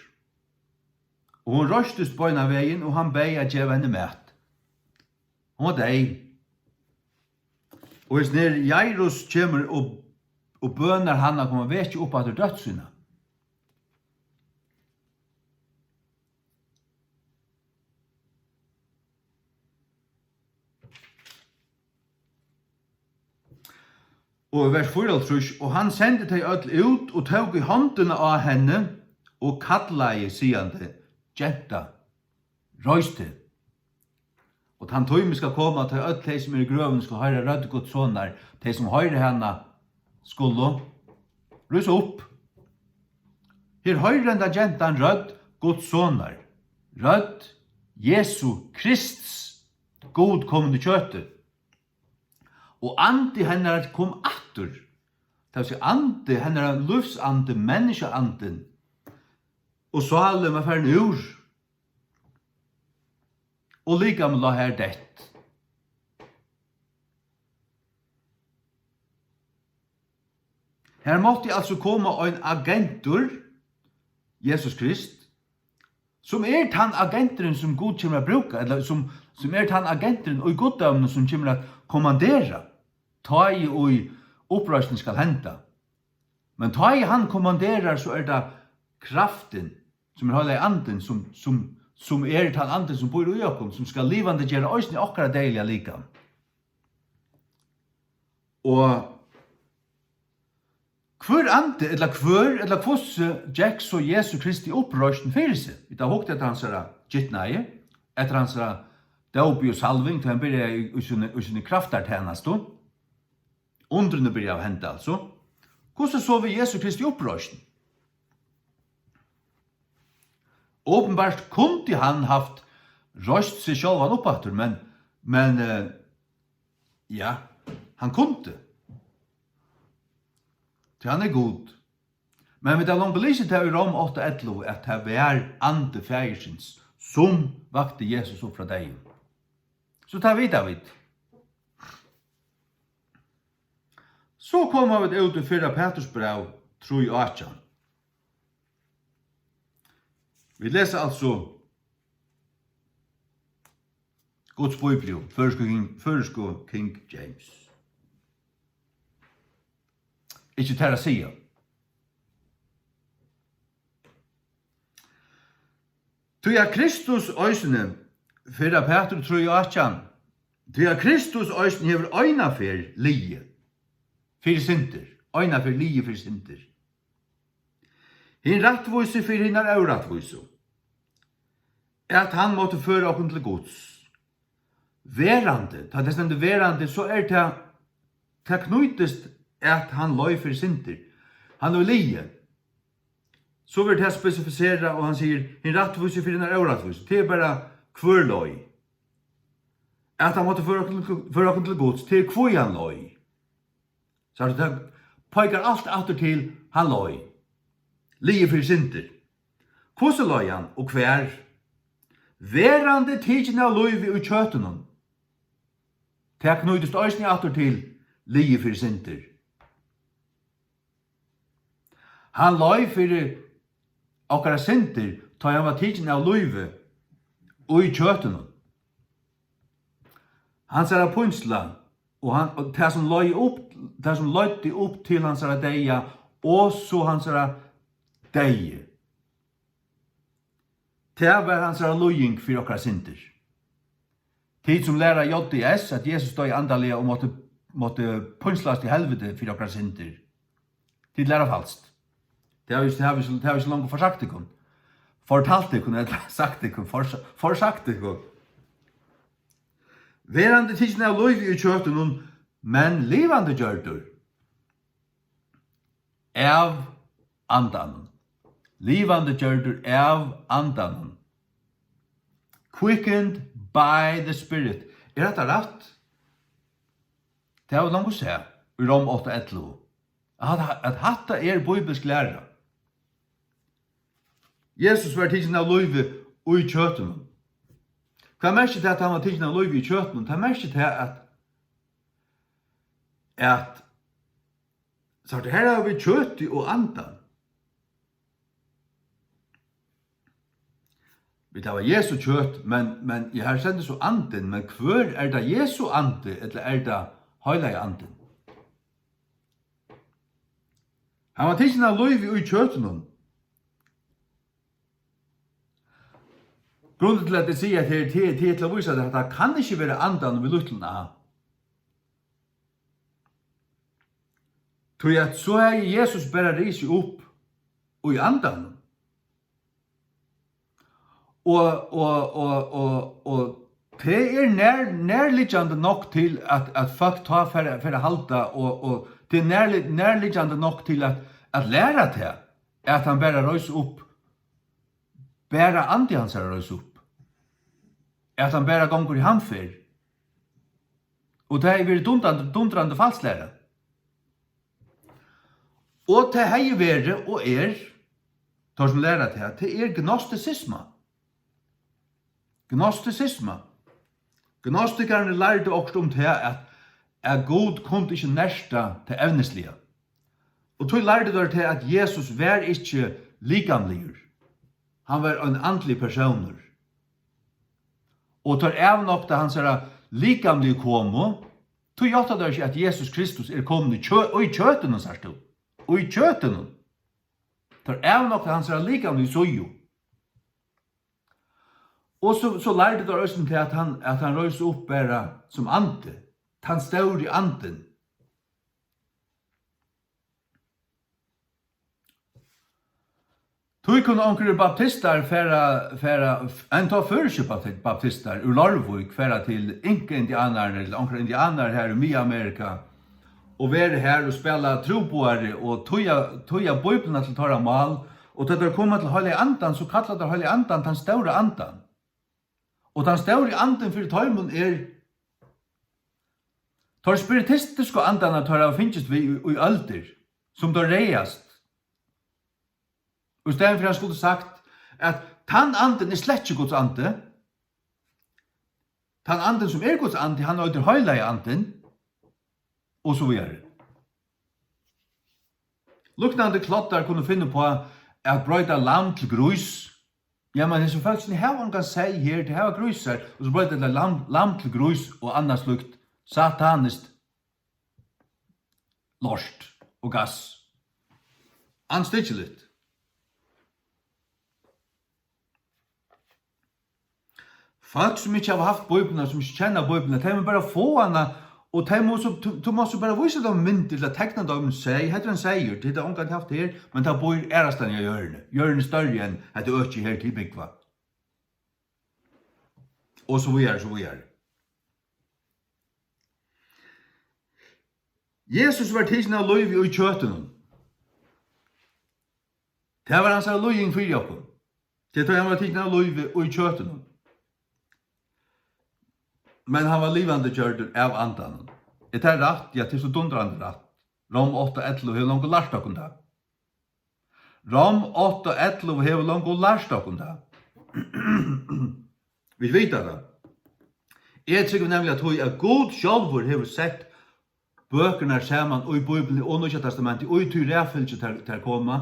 og hon reistist beinan vegin, og hann bað at geva henni mat." Hon var deyð. Og hesin her Jairus kemur og, og bønar hann at koma at vekja upp aftur dóttur sína. Og í vers fýraoghálvtrýss: "Og hann sendi tey øll út og tók í hondina á henni og kallaði, sigandi: Genta, reis teg." Og tann tími skal koma, tá øll tey, sum eru í grøvini, skulu hoyra rødd Guds sonar. Tey, sum hoyra hana, skulu rísa upp. Her hoyrir henda gentan rødd Guds sonar, rødd Jesu Krists, Gud komin í kjøti. Og andi hennara kom aftur. Tað vil siga, andi hennara, lívsandi, menniskjaandin, og sálin var farin úr, og likamið lá har deytt. Her mátti altso koma ein agentur, Jesus Krist, sum er tann agenturin, sum Gud kemur at brúka, ella sum, sum er tann agenturin í guddóminum, sum kemur at kommandera, tá ið uppreisnin skal henda. Men tá ið hann kommanderar, so er tað kraftin, sum er Heilagi Andin, sum, sum, sum er tann andin, sum býr í okkum, sum skal livandi gera eisini okkara deyðiliga likam. Og hvør andi, ella hvør, ella hvussu gekk so Jesu Kristi uppreisn fyri seg? Vit hava hugt eftir hansara gitnaði, eftir hansara dópi og salving, tá hann byrjaði í, í síni, í síni kraftartænastu. Undrini byrjaðu at henda, altso. Hvussu so við Jesu Kristi uppreisn? Openbart kundi hann havt reist seg sjálvan upp aftur, men, men, eh, ja, hann kundi. Tí hann er Gud. Men vit hava longu lisið tað í Rom átta ellivu, at tað var andi Faðirsins, sum vakti Jesus upp frá deyðum. So tað vita vit. So koma vit út í fyrra Peturs bræv trý átjan. Vit lesa altso Guds Bíbliu, føroysku King, føroysku King James. Ikki tær at siga. Tí at Kristus eisini, fyrra Petur trý átjan, tí at Kristus eisini hevur eina ferð liðið fyri syndir, eina ferð liðið fyri syndir. Hin rættvísi fyri hinar órættvísu, at hann mátti føra okkum til Guds. Verandi, tá tað stendur verandi, so er tað, tað knýtist at hann leið fyri syndir. Hann hevur liðið. So verður tað spesifiserað, og hann sigur, hin rættvísi fyri hinar órættvísu. Tað er bara hvør leið. At hann mátti føra okkum til, føra okkum til Guds, tað er hví hann leið. So tað peikar alt aftur til, hann leið. Liðið fyri syndir. Hvussu leið hann og hvar? Verandi tikin av lívi í kjøtinum. Tað knýtist eisini aftur til liðið fyri syndir. Hann leið fyri okkara syndir, tá hann var tikin av lívi í kjøtinum. Hansara pínsla, og hann, og tað, sum leið upp, tað, sum leiddi upp til hansara deyða, og so hansara deyði. Tað var hansara líðing fyri okkara syndir. Tit, sum læra J D S, at Jesus doyði andaliga og mátti, mátti pínslast í helviti fyri okkara syndir, tit læra falskt. Tað havi eg, tað havi eg, tað havi eg so longu forsagt tykkum. fortalt tykkum, ella sagt tykkum, fors-, forsagt tykkum. Verandi tikin av lívi í kjøtinum, men livandi gjørdur av Andanum. Livandi gjørdur av Andanum. Quickened by the Spirit. Er hetta rætt? Tað hava vit longu sæð í Rom átta ellivu, at, at hatta er bíblisk læra. Jesus var tikin av lívi í kjøtinum. Hvat merkir tað, at hann var tikin av lívi í kjøtinum? Tað merkir tað, at, at, so her hava vit kjøtið og andan. Vit hava Jesu kjøt, men, men ja, her stendur so andin, men hvør er tað, Jesu andi, ella er tað Heilagi Andin? Hann var tikin av lívi í kjøtinum. Grundin til, at eg sigi, at her, til, til, til at vísa, at hetta kann ikki vera andan við lítlum a. Tí at so hevði Jesus bara risið upp í andanum. Og, og, og, og, og tað er nær, nærliggjandi nokk til, at, at fólk tá fara, fara at halda, og, og tað er nærli-, nærliggjandi nokk til at, at læra tað, at hann bara reis upp, bara andi hansara reis upp, at hann bara gongur í hamferð. Og tað hevði verið dundrandi, dundrandi falsklæra. Og tað hevði verið og er, teir sum læra tað, tað er gnostisisma. Gnostisisma. Gnostikararnir lærdu okkurt um tað, at, at Gud kundi ikki nerta tað evnisliga. Og tí lærdu teir tað, at Jesus var ikki likamligur. Hann var ein andligur persónur. Og teir avnokta hansara likamligu komu, tí játta teir ikki, at Jesus Kristus er komin í kjø-, í kjøtinum, sært tú. Í kjøtinum. Teir avnokta hansara likamligu síðu. Og so, so lærdu teir eisini tað, at hann, at hann reis upp bara sum andi. Tann stóri andin. Tí kunnu onkrir baptistar fara, fara, enntá føroyskir bapti-, baptistar úr Leirvík fara til Inka-indianararnar, ella onkrar indianarar har í Miðamerika, og vera har og spæla trúboðari og týða, týða Bíbliuna til teirra mál, og tá teir koma til Heilaga Andan, so kalla teir Heilaga Andan tann stóra andan. Og tann stóri andin fyri teimum er teir spiritistisku andarnar, teir hava fingist við í, í øldir, sum teir ræðast. Og í staðin fyri, hann skuldi sagt, at tann andin er slett ikki Guds andi, tann andin, sum er Guds andi, hann eitur Heilagi Andin, og so víðari. Líknandi kloddar kunnu finna upp á at broyta lamb til grís. Ja, men hesi fólkini hava ongan seyð her, tey hava grísar, og so broyta tey lamb, lamb til grís og annað slíkt sataniskt lort og gass. Andstyggiligt. Fólk, sum ikki hava havt Bíbliuna, sum ikki kenna Bíbliuna, tey mugu bara fáa hana, og tey mugu so, tú, tú mást so bara vísa teimum myndir, ella tekna teimum seyð, hetta er ein seyður, tit hava ongantíð havt her, men tað býr aðrastaðni á jørðini. Jørðin er størri enn hetta økið her, tit búgva. Og so víðari, so víðari. Jesus var tikin av lívi í kjøtinum. Tað var hansara líðing fyri okkum. Tað er tá, hann var tikin av lívi í kjøtinum. Men hann var livandi gjørdur av Andanum. Er tað rætt? Ja, tað er so dundrandi rætt. Rom átta ellivu hevur longu lært okkum tað. Rom átta ellivu hevur longu lært okkum tað. Vit vita tað. Eg trúgvi nemliga tí, at Gud sjálvur hevur sett bøkurnar saman í Bíbliuni og Nýggja Testamentið, í tí raðfylgju tær, tær koma,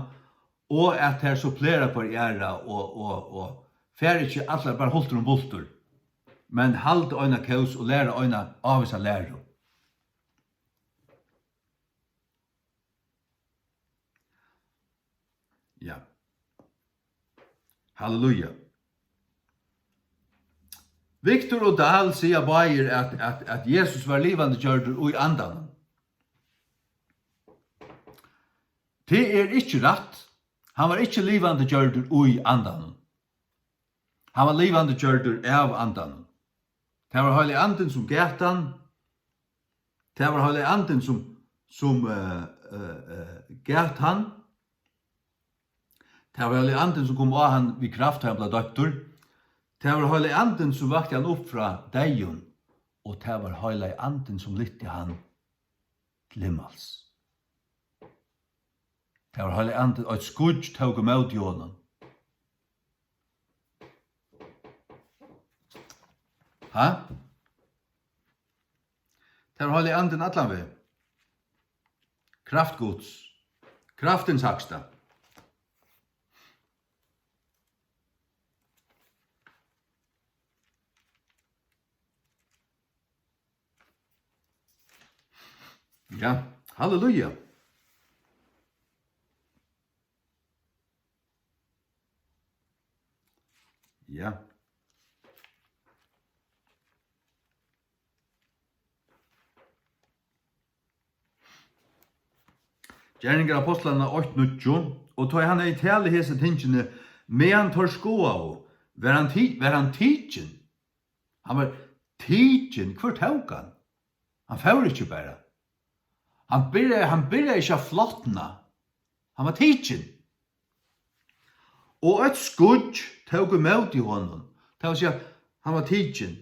og at tær supplera hvørja aðra og, og, og fara ikki allar bara hultur um bultur, men halda eina kós og læra eina ávissa læru. Ja. Halleluja. Victor og Dahl siga báðir, at, at, at Jesus var livandi gjørdur í Andanum. Tað er ikki rætt. Hann var ikki livandi gjørdur í Andanum. Hann var livandi gjørdur av Andanum. Tað var Heilagi Andin, sum gat hann. Tað var Heilagi Andin, sum, sum, eh, eh, eh, gat hann. Tað var Heilagi Andin, sum kom á hann við kraft, tá hann bleiv doyptur. Tað var Heilagi Andin, sum vakti hann upp frá deyðum. Og tað var Heilagi Andin, sum lyfti hann til himmals. Tað var Heilagi Andin, eitt skýggj tók ímóti honum. Ha? Tað var Heilagi Andin allan veg. Kraft Guds. Kraftins hægsta. Ja, halleluja. Ja. Gerningar Ápostlanna eitt níggju, og tá hann hevði talið hesi tingini, meðan teir skoðaðu, var hann ti-, var hann tikin. Hann var tikin. Hvør tók hann? Hann fór ikki bara. Hann byrjaði, hann byrjaði ikki at flotna. Hann var tikin. Og eitt skýggj tók ímóti honum. Tað vil siga, hann var tikin.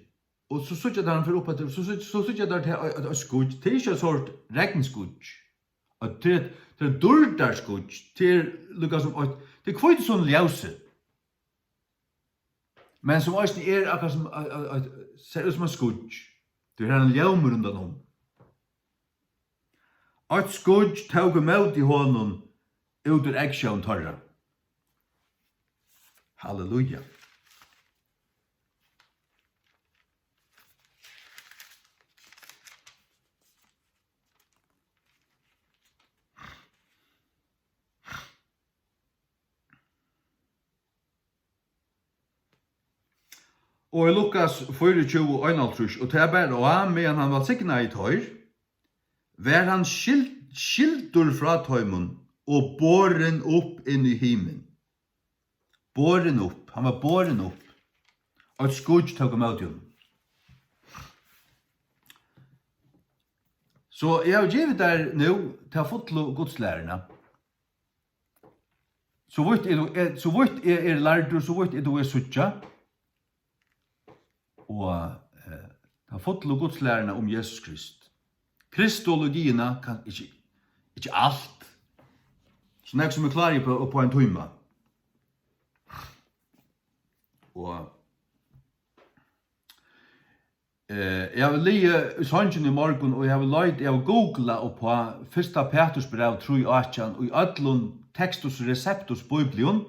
Og so síggja teir hann fer upp eftir, so síggja, so síggja teir tað, eitt, eitt skýggj. Tað er ikki eitt sort regnskýggj. Og tað er, tað er dýrdarskýggj. Tað er líka sum eitt, tað er hvítt sum ljósið. Men sum eisini er akkurát sum, a, a, a, sær út sum eitt skýggj. Tú hevur ein ljómur rundan um. Eitt skýggj tók ímóti honum út úr eygsjón teirra. Halleluja. Og í Lukas fýraogtjúgu einoghálvtrýss, og tað bar á, meðan hann vælsignaði teir, var hann skil-, skildur frá teimum og borin upp inn í himin. Borin upp, hann var borin upp. Eitt skýggj tók ímóti honum. So eg havi givið tær nú ta fullu gudslæruna. So vítt eg, eg, so vítt eg eri lærdur, so vítt eg dugi at síggja. Og, eh, ta fullu gudslæruna um Jesus Krist. Kristologiina, kann, ikki, ikki alt. So nógv sum eg klári upp á, upp á ein tíma. Og Eh, eg havi ligið í songini í morgun, og eg havi leitað, eg havi googlað upp á fyrsta Pætursbræv trý átjan í øllum Textus Receptus Biblium.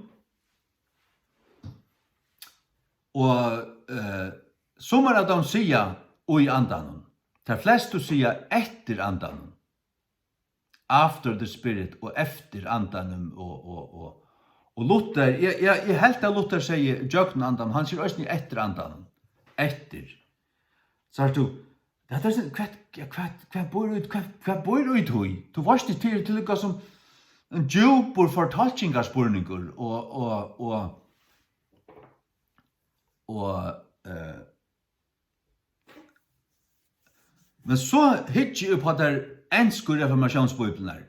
Og, eh, summar av teimum siga í andanum. Tær flestu siga eftir andanum. After the Spirit og eftir andanum og, og, og, og Luther, eg, eg, eg helt at Luther segði gjøgnum andanum, hann sigur eisini eftir andanum. Eftir. Sært tú, hetta er so, hvat, ja, hvat, hvat býr í, hvat, hvat býr í tí? Tú veitst ikki, til, til líka sum ein djúpur fortolkingarspurningur og, og, og, og, eh, Men so hyggi eg upp á tær ensku reformatiónsbíbliurnar.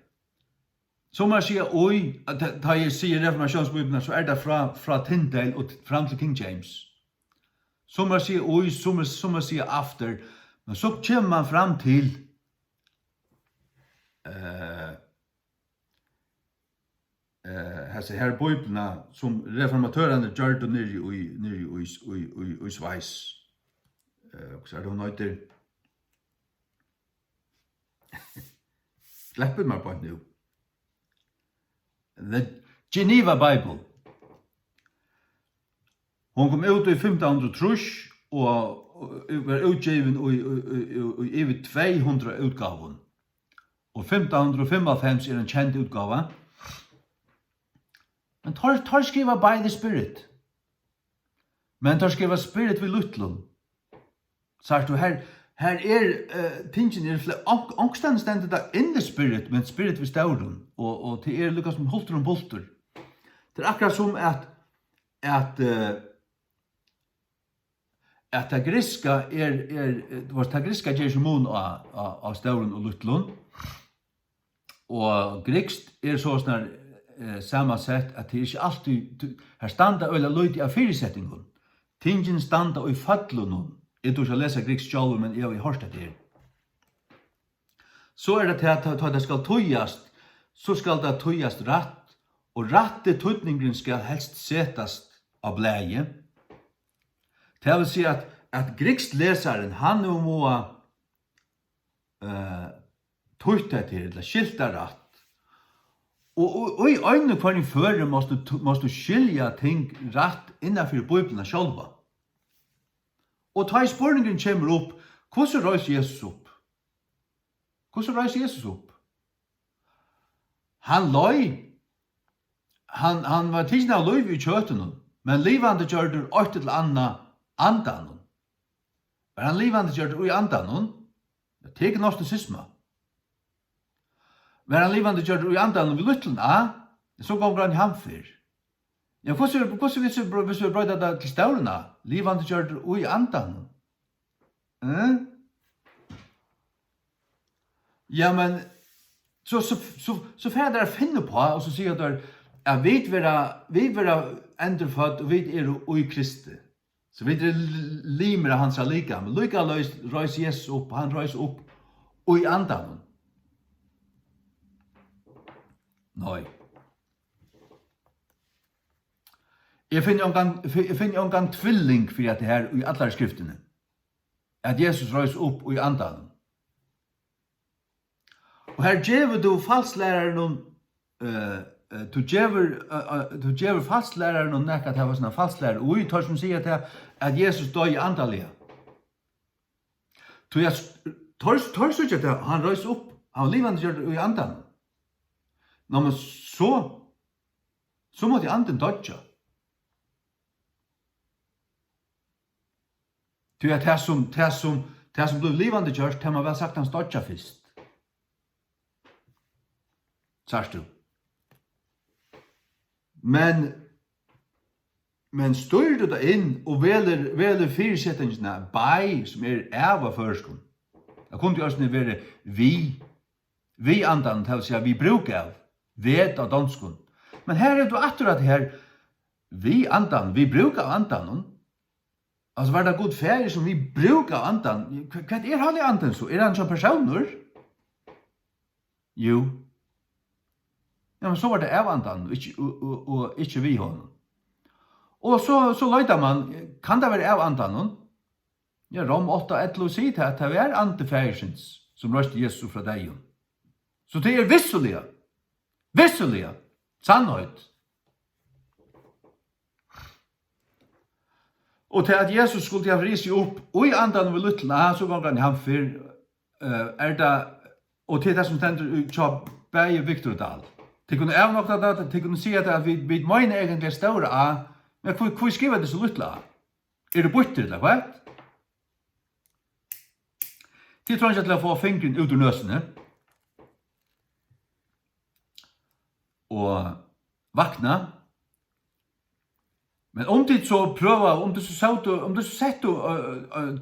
Sum man siga í, at tá, tá eg sigi reformatiónsbíbliurnar, so er tað frá, frá Tyndale og t-, fram til King James. Sum man siga í, sum, sum man siga after. Men so kemur man fram til, eh, eh, hesa her bíbliuna, sum reformatørarnir gjørdu niðri í, niðri í, í, í, í Sveis. Eh, hvussu er tað, hon eitur? Sleppur mær beint nú. The Geneva Bible. Hon kom út í fimtan hundrað og trýss og, og var útgivin í, í, í, í, í yvir tvey hundrað útgávum. Og fimtan hundrað og fimmoghálvfems er ein kend útgáva. Men teir, teir skriva by the Spirit. Men teir skriva Spirit við lítlum. Sært tú, her, her er, eh, tingini eru fle-, onk-, onkustaðni stendur tað in the Spirit, men Spirit við stórum. Og, og tað er líka sum hultur um bultur. Tað er akkurát sum at, at, eh, at tað grikska er, er, eh, tú veist, tað grikska ger ikki mun á, á, á stórum og lítlum. Og grikskt er soleiðis, eh, samansett, at tað er ikki altíð, tú, har standa øgiliga lítið av fyrisetningum. Tingini standa í føllunum. Eg dugi ikki at lesa grikskt sjálvur, men eg havi hoyrt hetta her. So er tað tað, tá, tá tað skal týðast, so skal tað týðast rætt, og rætti týdningurin skal helst setast á blaðið. Tað vil siga, at, at grikskt lesarin, hann nú má, eh, týtt hetta her, ella skilt tað rætt. Og, og, og í einum hvørjum føri mást tú, mást tú skilja ting rætt innanfyri Bíbliuna sjálva. Og tá ið spurningurin kemur upp, hvussu reis Jesus upp? Hvussu reis Jesus upp? Hann leið, hann, hann var tikin av lívi í kjøtinum, men livandi gjørdur eitt ella annað andanum. Var hann livandi gjørdur í andanum? Ja, tað er gnostisisma. Var hann livandi gjørdur í andanum við lítlum a? So gongur hann í hamferð. Ja, hvussu, hvussu vilt tú bro-, vilt tú broyta tað til stórum a? Livandi gjørdur í andanum. Eh? Ja, men so, so, so, so fara teir at finna upp á, og so siga teir, at vit verða, vit verða endurfødd, og vit eru í Kristi. So vit eru l-, limir av hansara likami. Líkaleis reis Jesus upp, hann reis upp í andanum. Nei. Eg finni ongan, eg finni ongan tvilling fyri hetta her í allari skriftini, at Jesus reis upp í andanum. Og her gevur tú falsklærarunum, eh, eh, tú gevur, eh, eh, tú gevur falsklærarunum nakað at hava sína falsklæru í, teir sum siga tað, at Jesus doyði andaliga. Tí at s-, teir, teir síggja tað, hann reis upp, hann var livandi gjørdur í andanum. Ná, men so, so mátti andin doyggja. Tí at tað sum, tað sum, tað sum blívur livandi gjørt, tað má væl saktans doyggja fyrst. Sært tú? Men, men stýrir tú tað inn og velur, velur fyrisetingina by, sum er av á føroyskum. Tað kundi jú eisini verið við, við andanum, tað vil siga, við brúk av, ved á donskum. Men her er tú aftur at her, við andanum, við brúk av andanum. Altso, var tað Gud Faðir, sum við brúk av andanum? Hva-, hvat er Heilagi Andin so? Er hann so ein persónur? Jú. Ja, men so var tað av andanum, ikki, og, og, og ikki við honum. Og so, so leitar man, kann tað vera av andanum? Ja, Rom átta ellivu sigur tað, at tað var andi Faðirsins, sum reisti Jesus frá deyðum. So tað er vissuliga, vissuliga, sannheit. Og tað, at Jesus skuldi hava risið upp í andanum við lítlan a, so gongur hann í hamferð, eh, er tað, og tað er tað, sum stendur í, hjá bæði Victor og Dahl. Tit kunnu avnokta tað, tit kunnu siga tað, at vit, vit meina eigentliga stóra a, men hví, hví skriva tit so lítla a? Eru bittir ella hvat? Tit treingja til at fáa fingurin út úr nøsini og vakna. Men um tit so prøva, um tit so sótu, um tit so settu, øh, øh,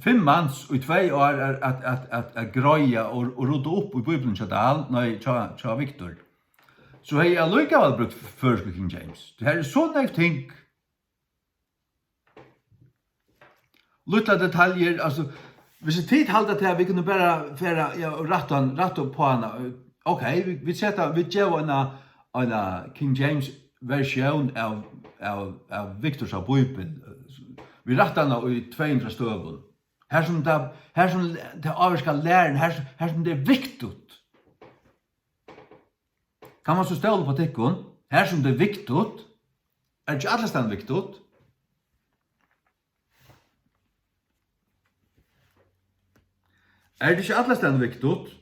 fimm mans í tvey ár at, at, at, at, at greiða og, og rudda upp í Bíbliuni hjá Dahl, nei, hjá, hjá Victor, so hevði eg allíkavæl brúkt føroysku King James. Tað her er so nógv ting. Lítlar detaljur, altso, hvis tit halda til, at vit kunnu bara fara, ja, og rætta hann, rætta upp á hana, ok, vit, vit seta, vit geva eina, eina King James versjón av, av, av Victorsa bíbel. Vit rætta hana í tvey hundrað støðum. Har sum tað, har sum tað ávirkar læruna, har, har sum tað er viktigt. Kann man so stóla upp á tykkum, har sum tað er viktigt? Er tað ikki allastaðni viktigt? Er tað ikki allastaðni viktigt?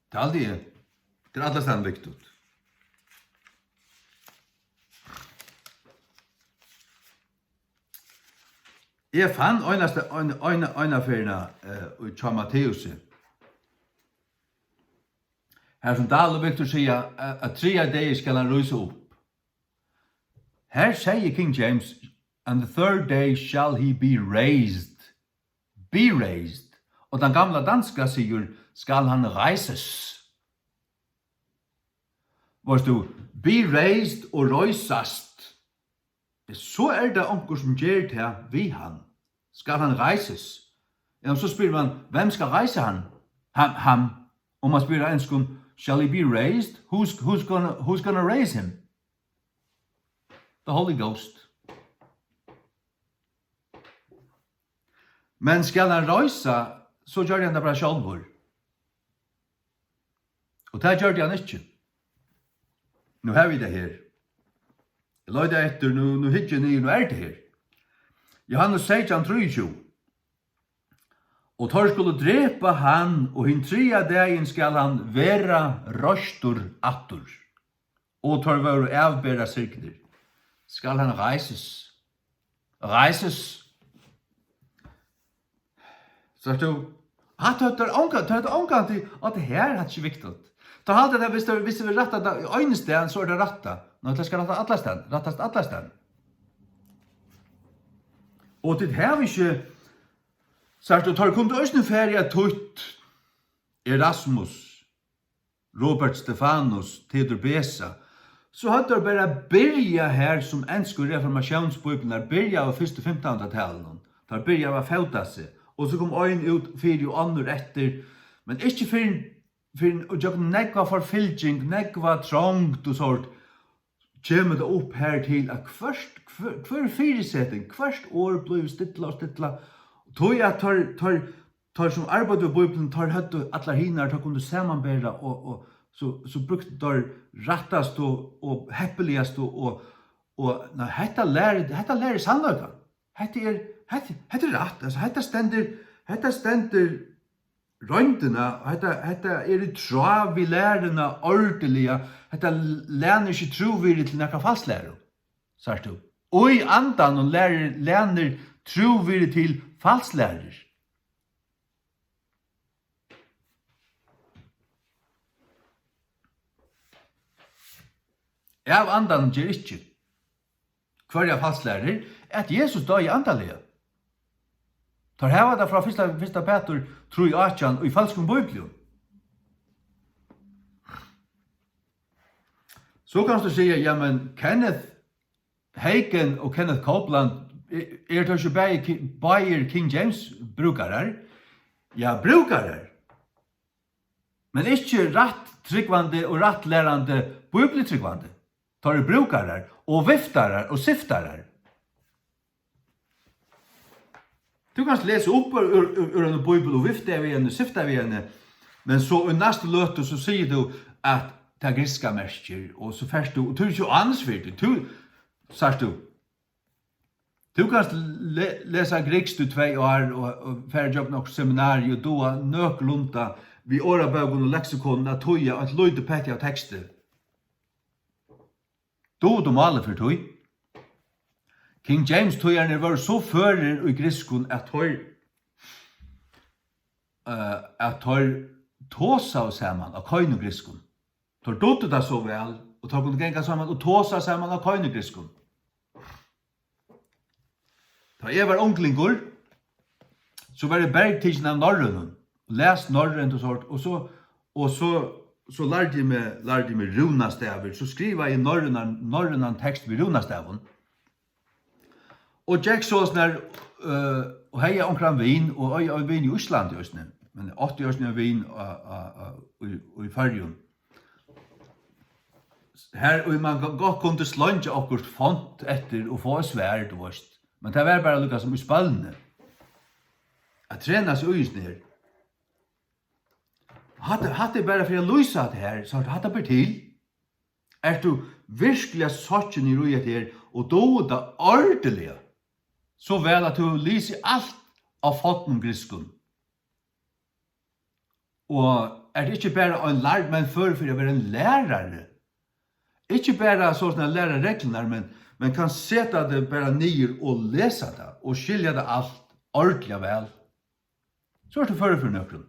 Tað haldi eg. Tað er allastaðni viktigt. Eg fann einasta, ein, eina, eina ferðina, eh, í, hjá Matteusi. Har sum Dahl og Victor siga, at, at triðja degi skal hann rísa upp. Her segði King James, "And the third day shall he be raised." Be raised. Og tann gamla danska sigur, "Skal han rejses." Veitst tú, be raised og reisast. So er tað onkur, sum ger tað við hann. Skal hann rejses? Ja, so spyr man, hvem skal rejse han? Ham, ham. Og man spyr á enskum, "Shall he be raised? Who's, who's gonna, who's gonna raise him?" The Holy Ghost. Men skal hann reisa, so gjørdi hann tað bara sjálvur. Og tað gjørdi hann ikki. Nú havi eg tað her. Eg leiti eftir, nú, nú hyggi eg niður, nú er tað her. Jóhannes seytjan, trýogtjúgu. "Og teir skulu drepa hann, og hin triðja dagin skal hann vera reistur aftur." Og teir vóru avbera syrgdir. Skal hann reises? Reises? Sært tú? Hatta høvdu teir onga-, teir høvdu ongantíð, og tað her, hatta er ikki viktigt. Teir halda tað, viss teir, viss teir rætta tað í einum stað, so er tað rætta. Nei, tað skal rætta allastaðni, rættast allastaðni. Og tit hava ikki, sært tú, teir kundu eisini farið at týtt Erasmus, Robert Stefanus, Theodor Beza, so høvdu teir bara byrjað har, sum ensku reformatiónsbíbliurnar byrjaðu fyrst í fimtanhundraðtalinum. Teir byrjaðu at fóta seg, og so kom ein út fyri og onnur eftir, men ikki fyrr enn, fyrr enn ígjøgnum nógva forfylging, nógva trongd og sort, kemur tað upp har til, at hvørt, hvør, hvør fyriseting, hvørt orð blívur stilla og stilla, tí at teir, teir, teir sum arbeiddu við Bíbliuni, teir høvdu allar hinar, teir kundu samanbera og, og so, so brúktu teir rættastu og hepiligastu og, og, nei, hetta lærir, hetta lærir sannleikan. Hetta er, hetta, hetta er rætt, altso, hetta stendur, hetta stendur royndina, og hetta, hetta er í tráð við læruna ordiliga, hetta lærir ikki trúvirði til nakra falslæru, sært tú. Og í andanum lærir, lænir trúvirði til falslærur. Av andanum ger ikki. Hvørja falslærur? At Jesus doyði andaliga. Teir hava tað frá fyrsta, fyrsta Pætur trý átjan í falskum bíblium. So kanst tú siga, ja, men Kenneth Hagin og Kenneth Copeland, e-, eru teir ikki bæði Ki-, báðir King James brúkarar? Ja, brúkarar. Men ikki rætt trúgvandi og rættlærandi bíbliutrúgvandi. Teir eru brúkarar og viftarar og syftarar. Tú kanst lesa upp úr, úr, úr, úr einum bíbel og vifta við henni, syfta við henni, men so í næstu løtu, so sigur tú, at tað grikska merkir, og so fert tú, og tú ert ikki ánilsvirdi, tú, sært tú, tú kanst le-, lesa grikskt í tvey ár og, og fara ígjøgnum okkurt seminarium og duga nøkulunda við orðabókum og leksikonum at týða eitt lítið petti av teksti. Dugir tú málið fyri tí? King James týðararnir vóru so førir í grikskum, at teir, eh, at teir tosaðu saman á keynugrikskum. Teir dugdu tað so væl, og teir kundu ganga saman og tosa saman á keynugrikskum. Tá eg var unglingur, so var eg bergtikin av norrønum, og las norrønt og sort, og so, og so, so lærdi eg meg, lærdi eg meg rúnastavir, so skrivaði eg norrønan, norrønan tekst við rúnastavum. Og gekk soleiðis nær, øh, og hevði onkran vin, og ein, ein vin í Íslandi eisini, men átti eisini ein vin á, á, á, í, í Føroyum. Har, og man go-, gott kundi sleingja okkurt font eftir og fáa eitt svar, tú veist. Men tað var bara líka sum í spølni. At trena seg í hesum her. Hatta, hatta er bara fyri at lýsa hatta her, so hatta ber til. Ert tú virkuliga sokkin í hetta her og dugir tað ordiliga, so væl at tú hevur lisið alt á fornum grikskum. Og ert ikki bara ein lærd, men førur fyri at vera ein lærari. Ikki bara soleiðis at læra reglurnar, men, men kann seta teg bara niður og lesa tað og skilja tað alt ordiliga væl. So ert tú førur fyri nøkrum.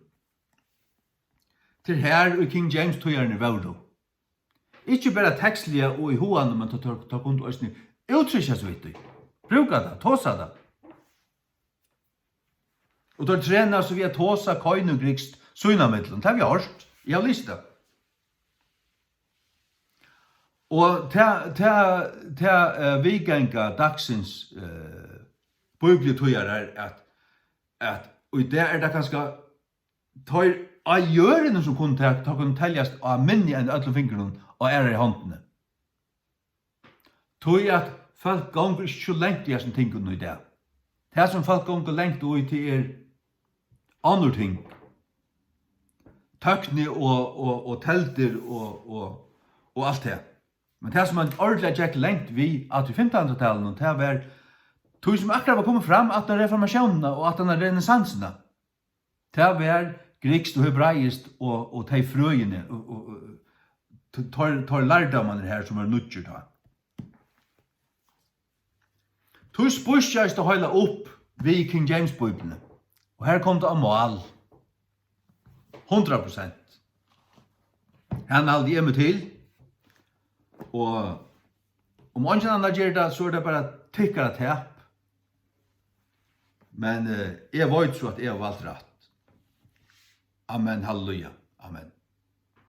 Tað er har, ið King James-týðararnir vóru. Ikki bara tekstliga og í huganum, men tá, tá, tá kundu eisini úttrykkjast við tí. Brúka tað, tosa tað. Og teir trena seg við at tosa koinugrikskt sín á millum. Tað havi eg hoyrt. Eg havi lisið tað. Og tað, tað, tað, eh, viðganga dagsins, eh, bíbliutýðarar, at, at í dag er tað kanska teir á jørðini, sum kunnu ta-, tá kunnu teljast á minni enn øllum fingrunum á aðrari hondini. Tí at fólk gongur ikki so langt í hesum tingunum í dag. Tað, sum fólk gongur langt í, tað er onnur ting. Tøkni og, og, og teldur og, og, og alt tað. Men tað, sum man ordiliga gekk langt við aftur í fimtanhundraðtalinum, tað var tí, sum akkurát var komið fram aftan á reformatiónina og aftan á renesansuna. Tað var grikskt og hebraiskt og, og tey frøini og, og, og t-, teir, teir lærdómarnir her, sum vóru nýggir tá. Tí spískaðist tað heila upp við King James Bíbliuni. Og her kom tað á mál. Hundrað prosent. Hana haldi eg meg til. Og um eingin annar ger tað, so er tað bara tykkara tap. Men, eh, eg veit so, at eg havi valt rætt. Amen, halleluja. Amen.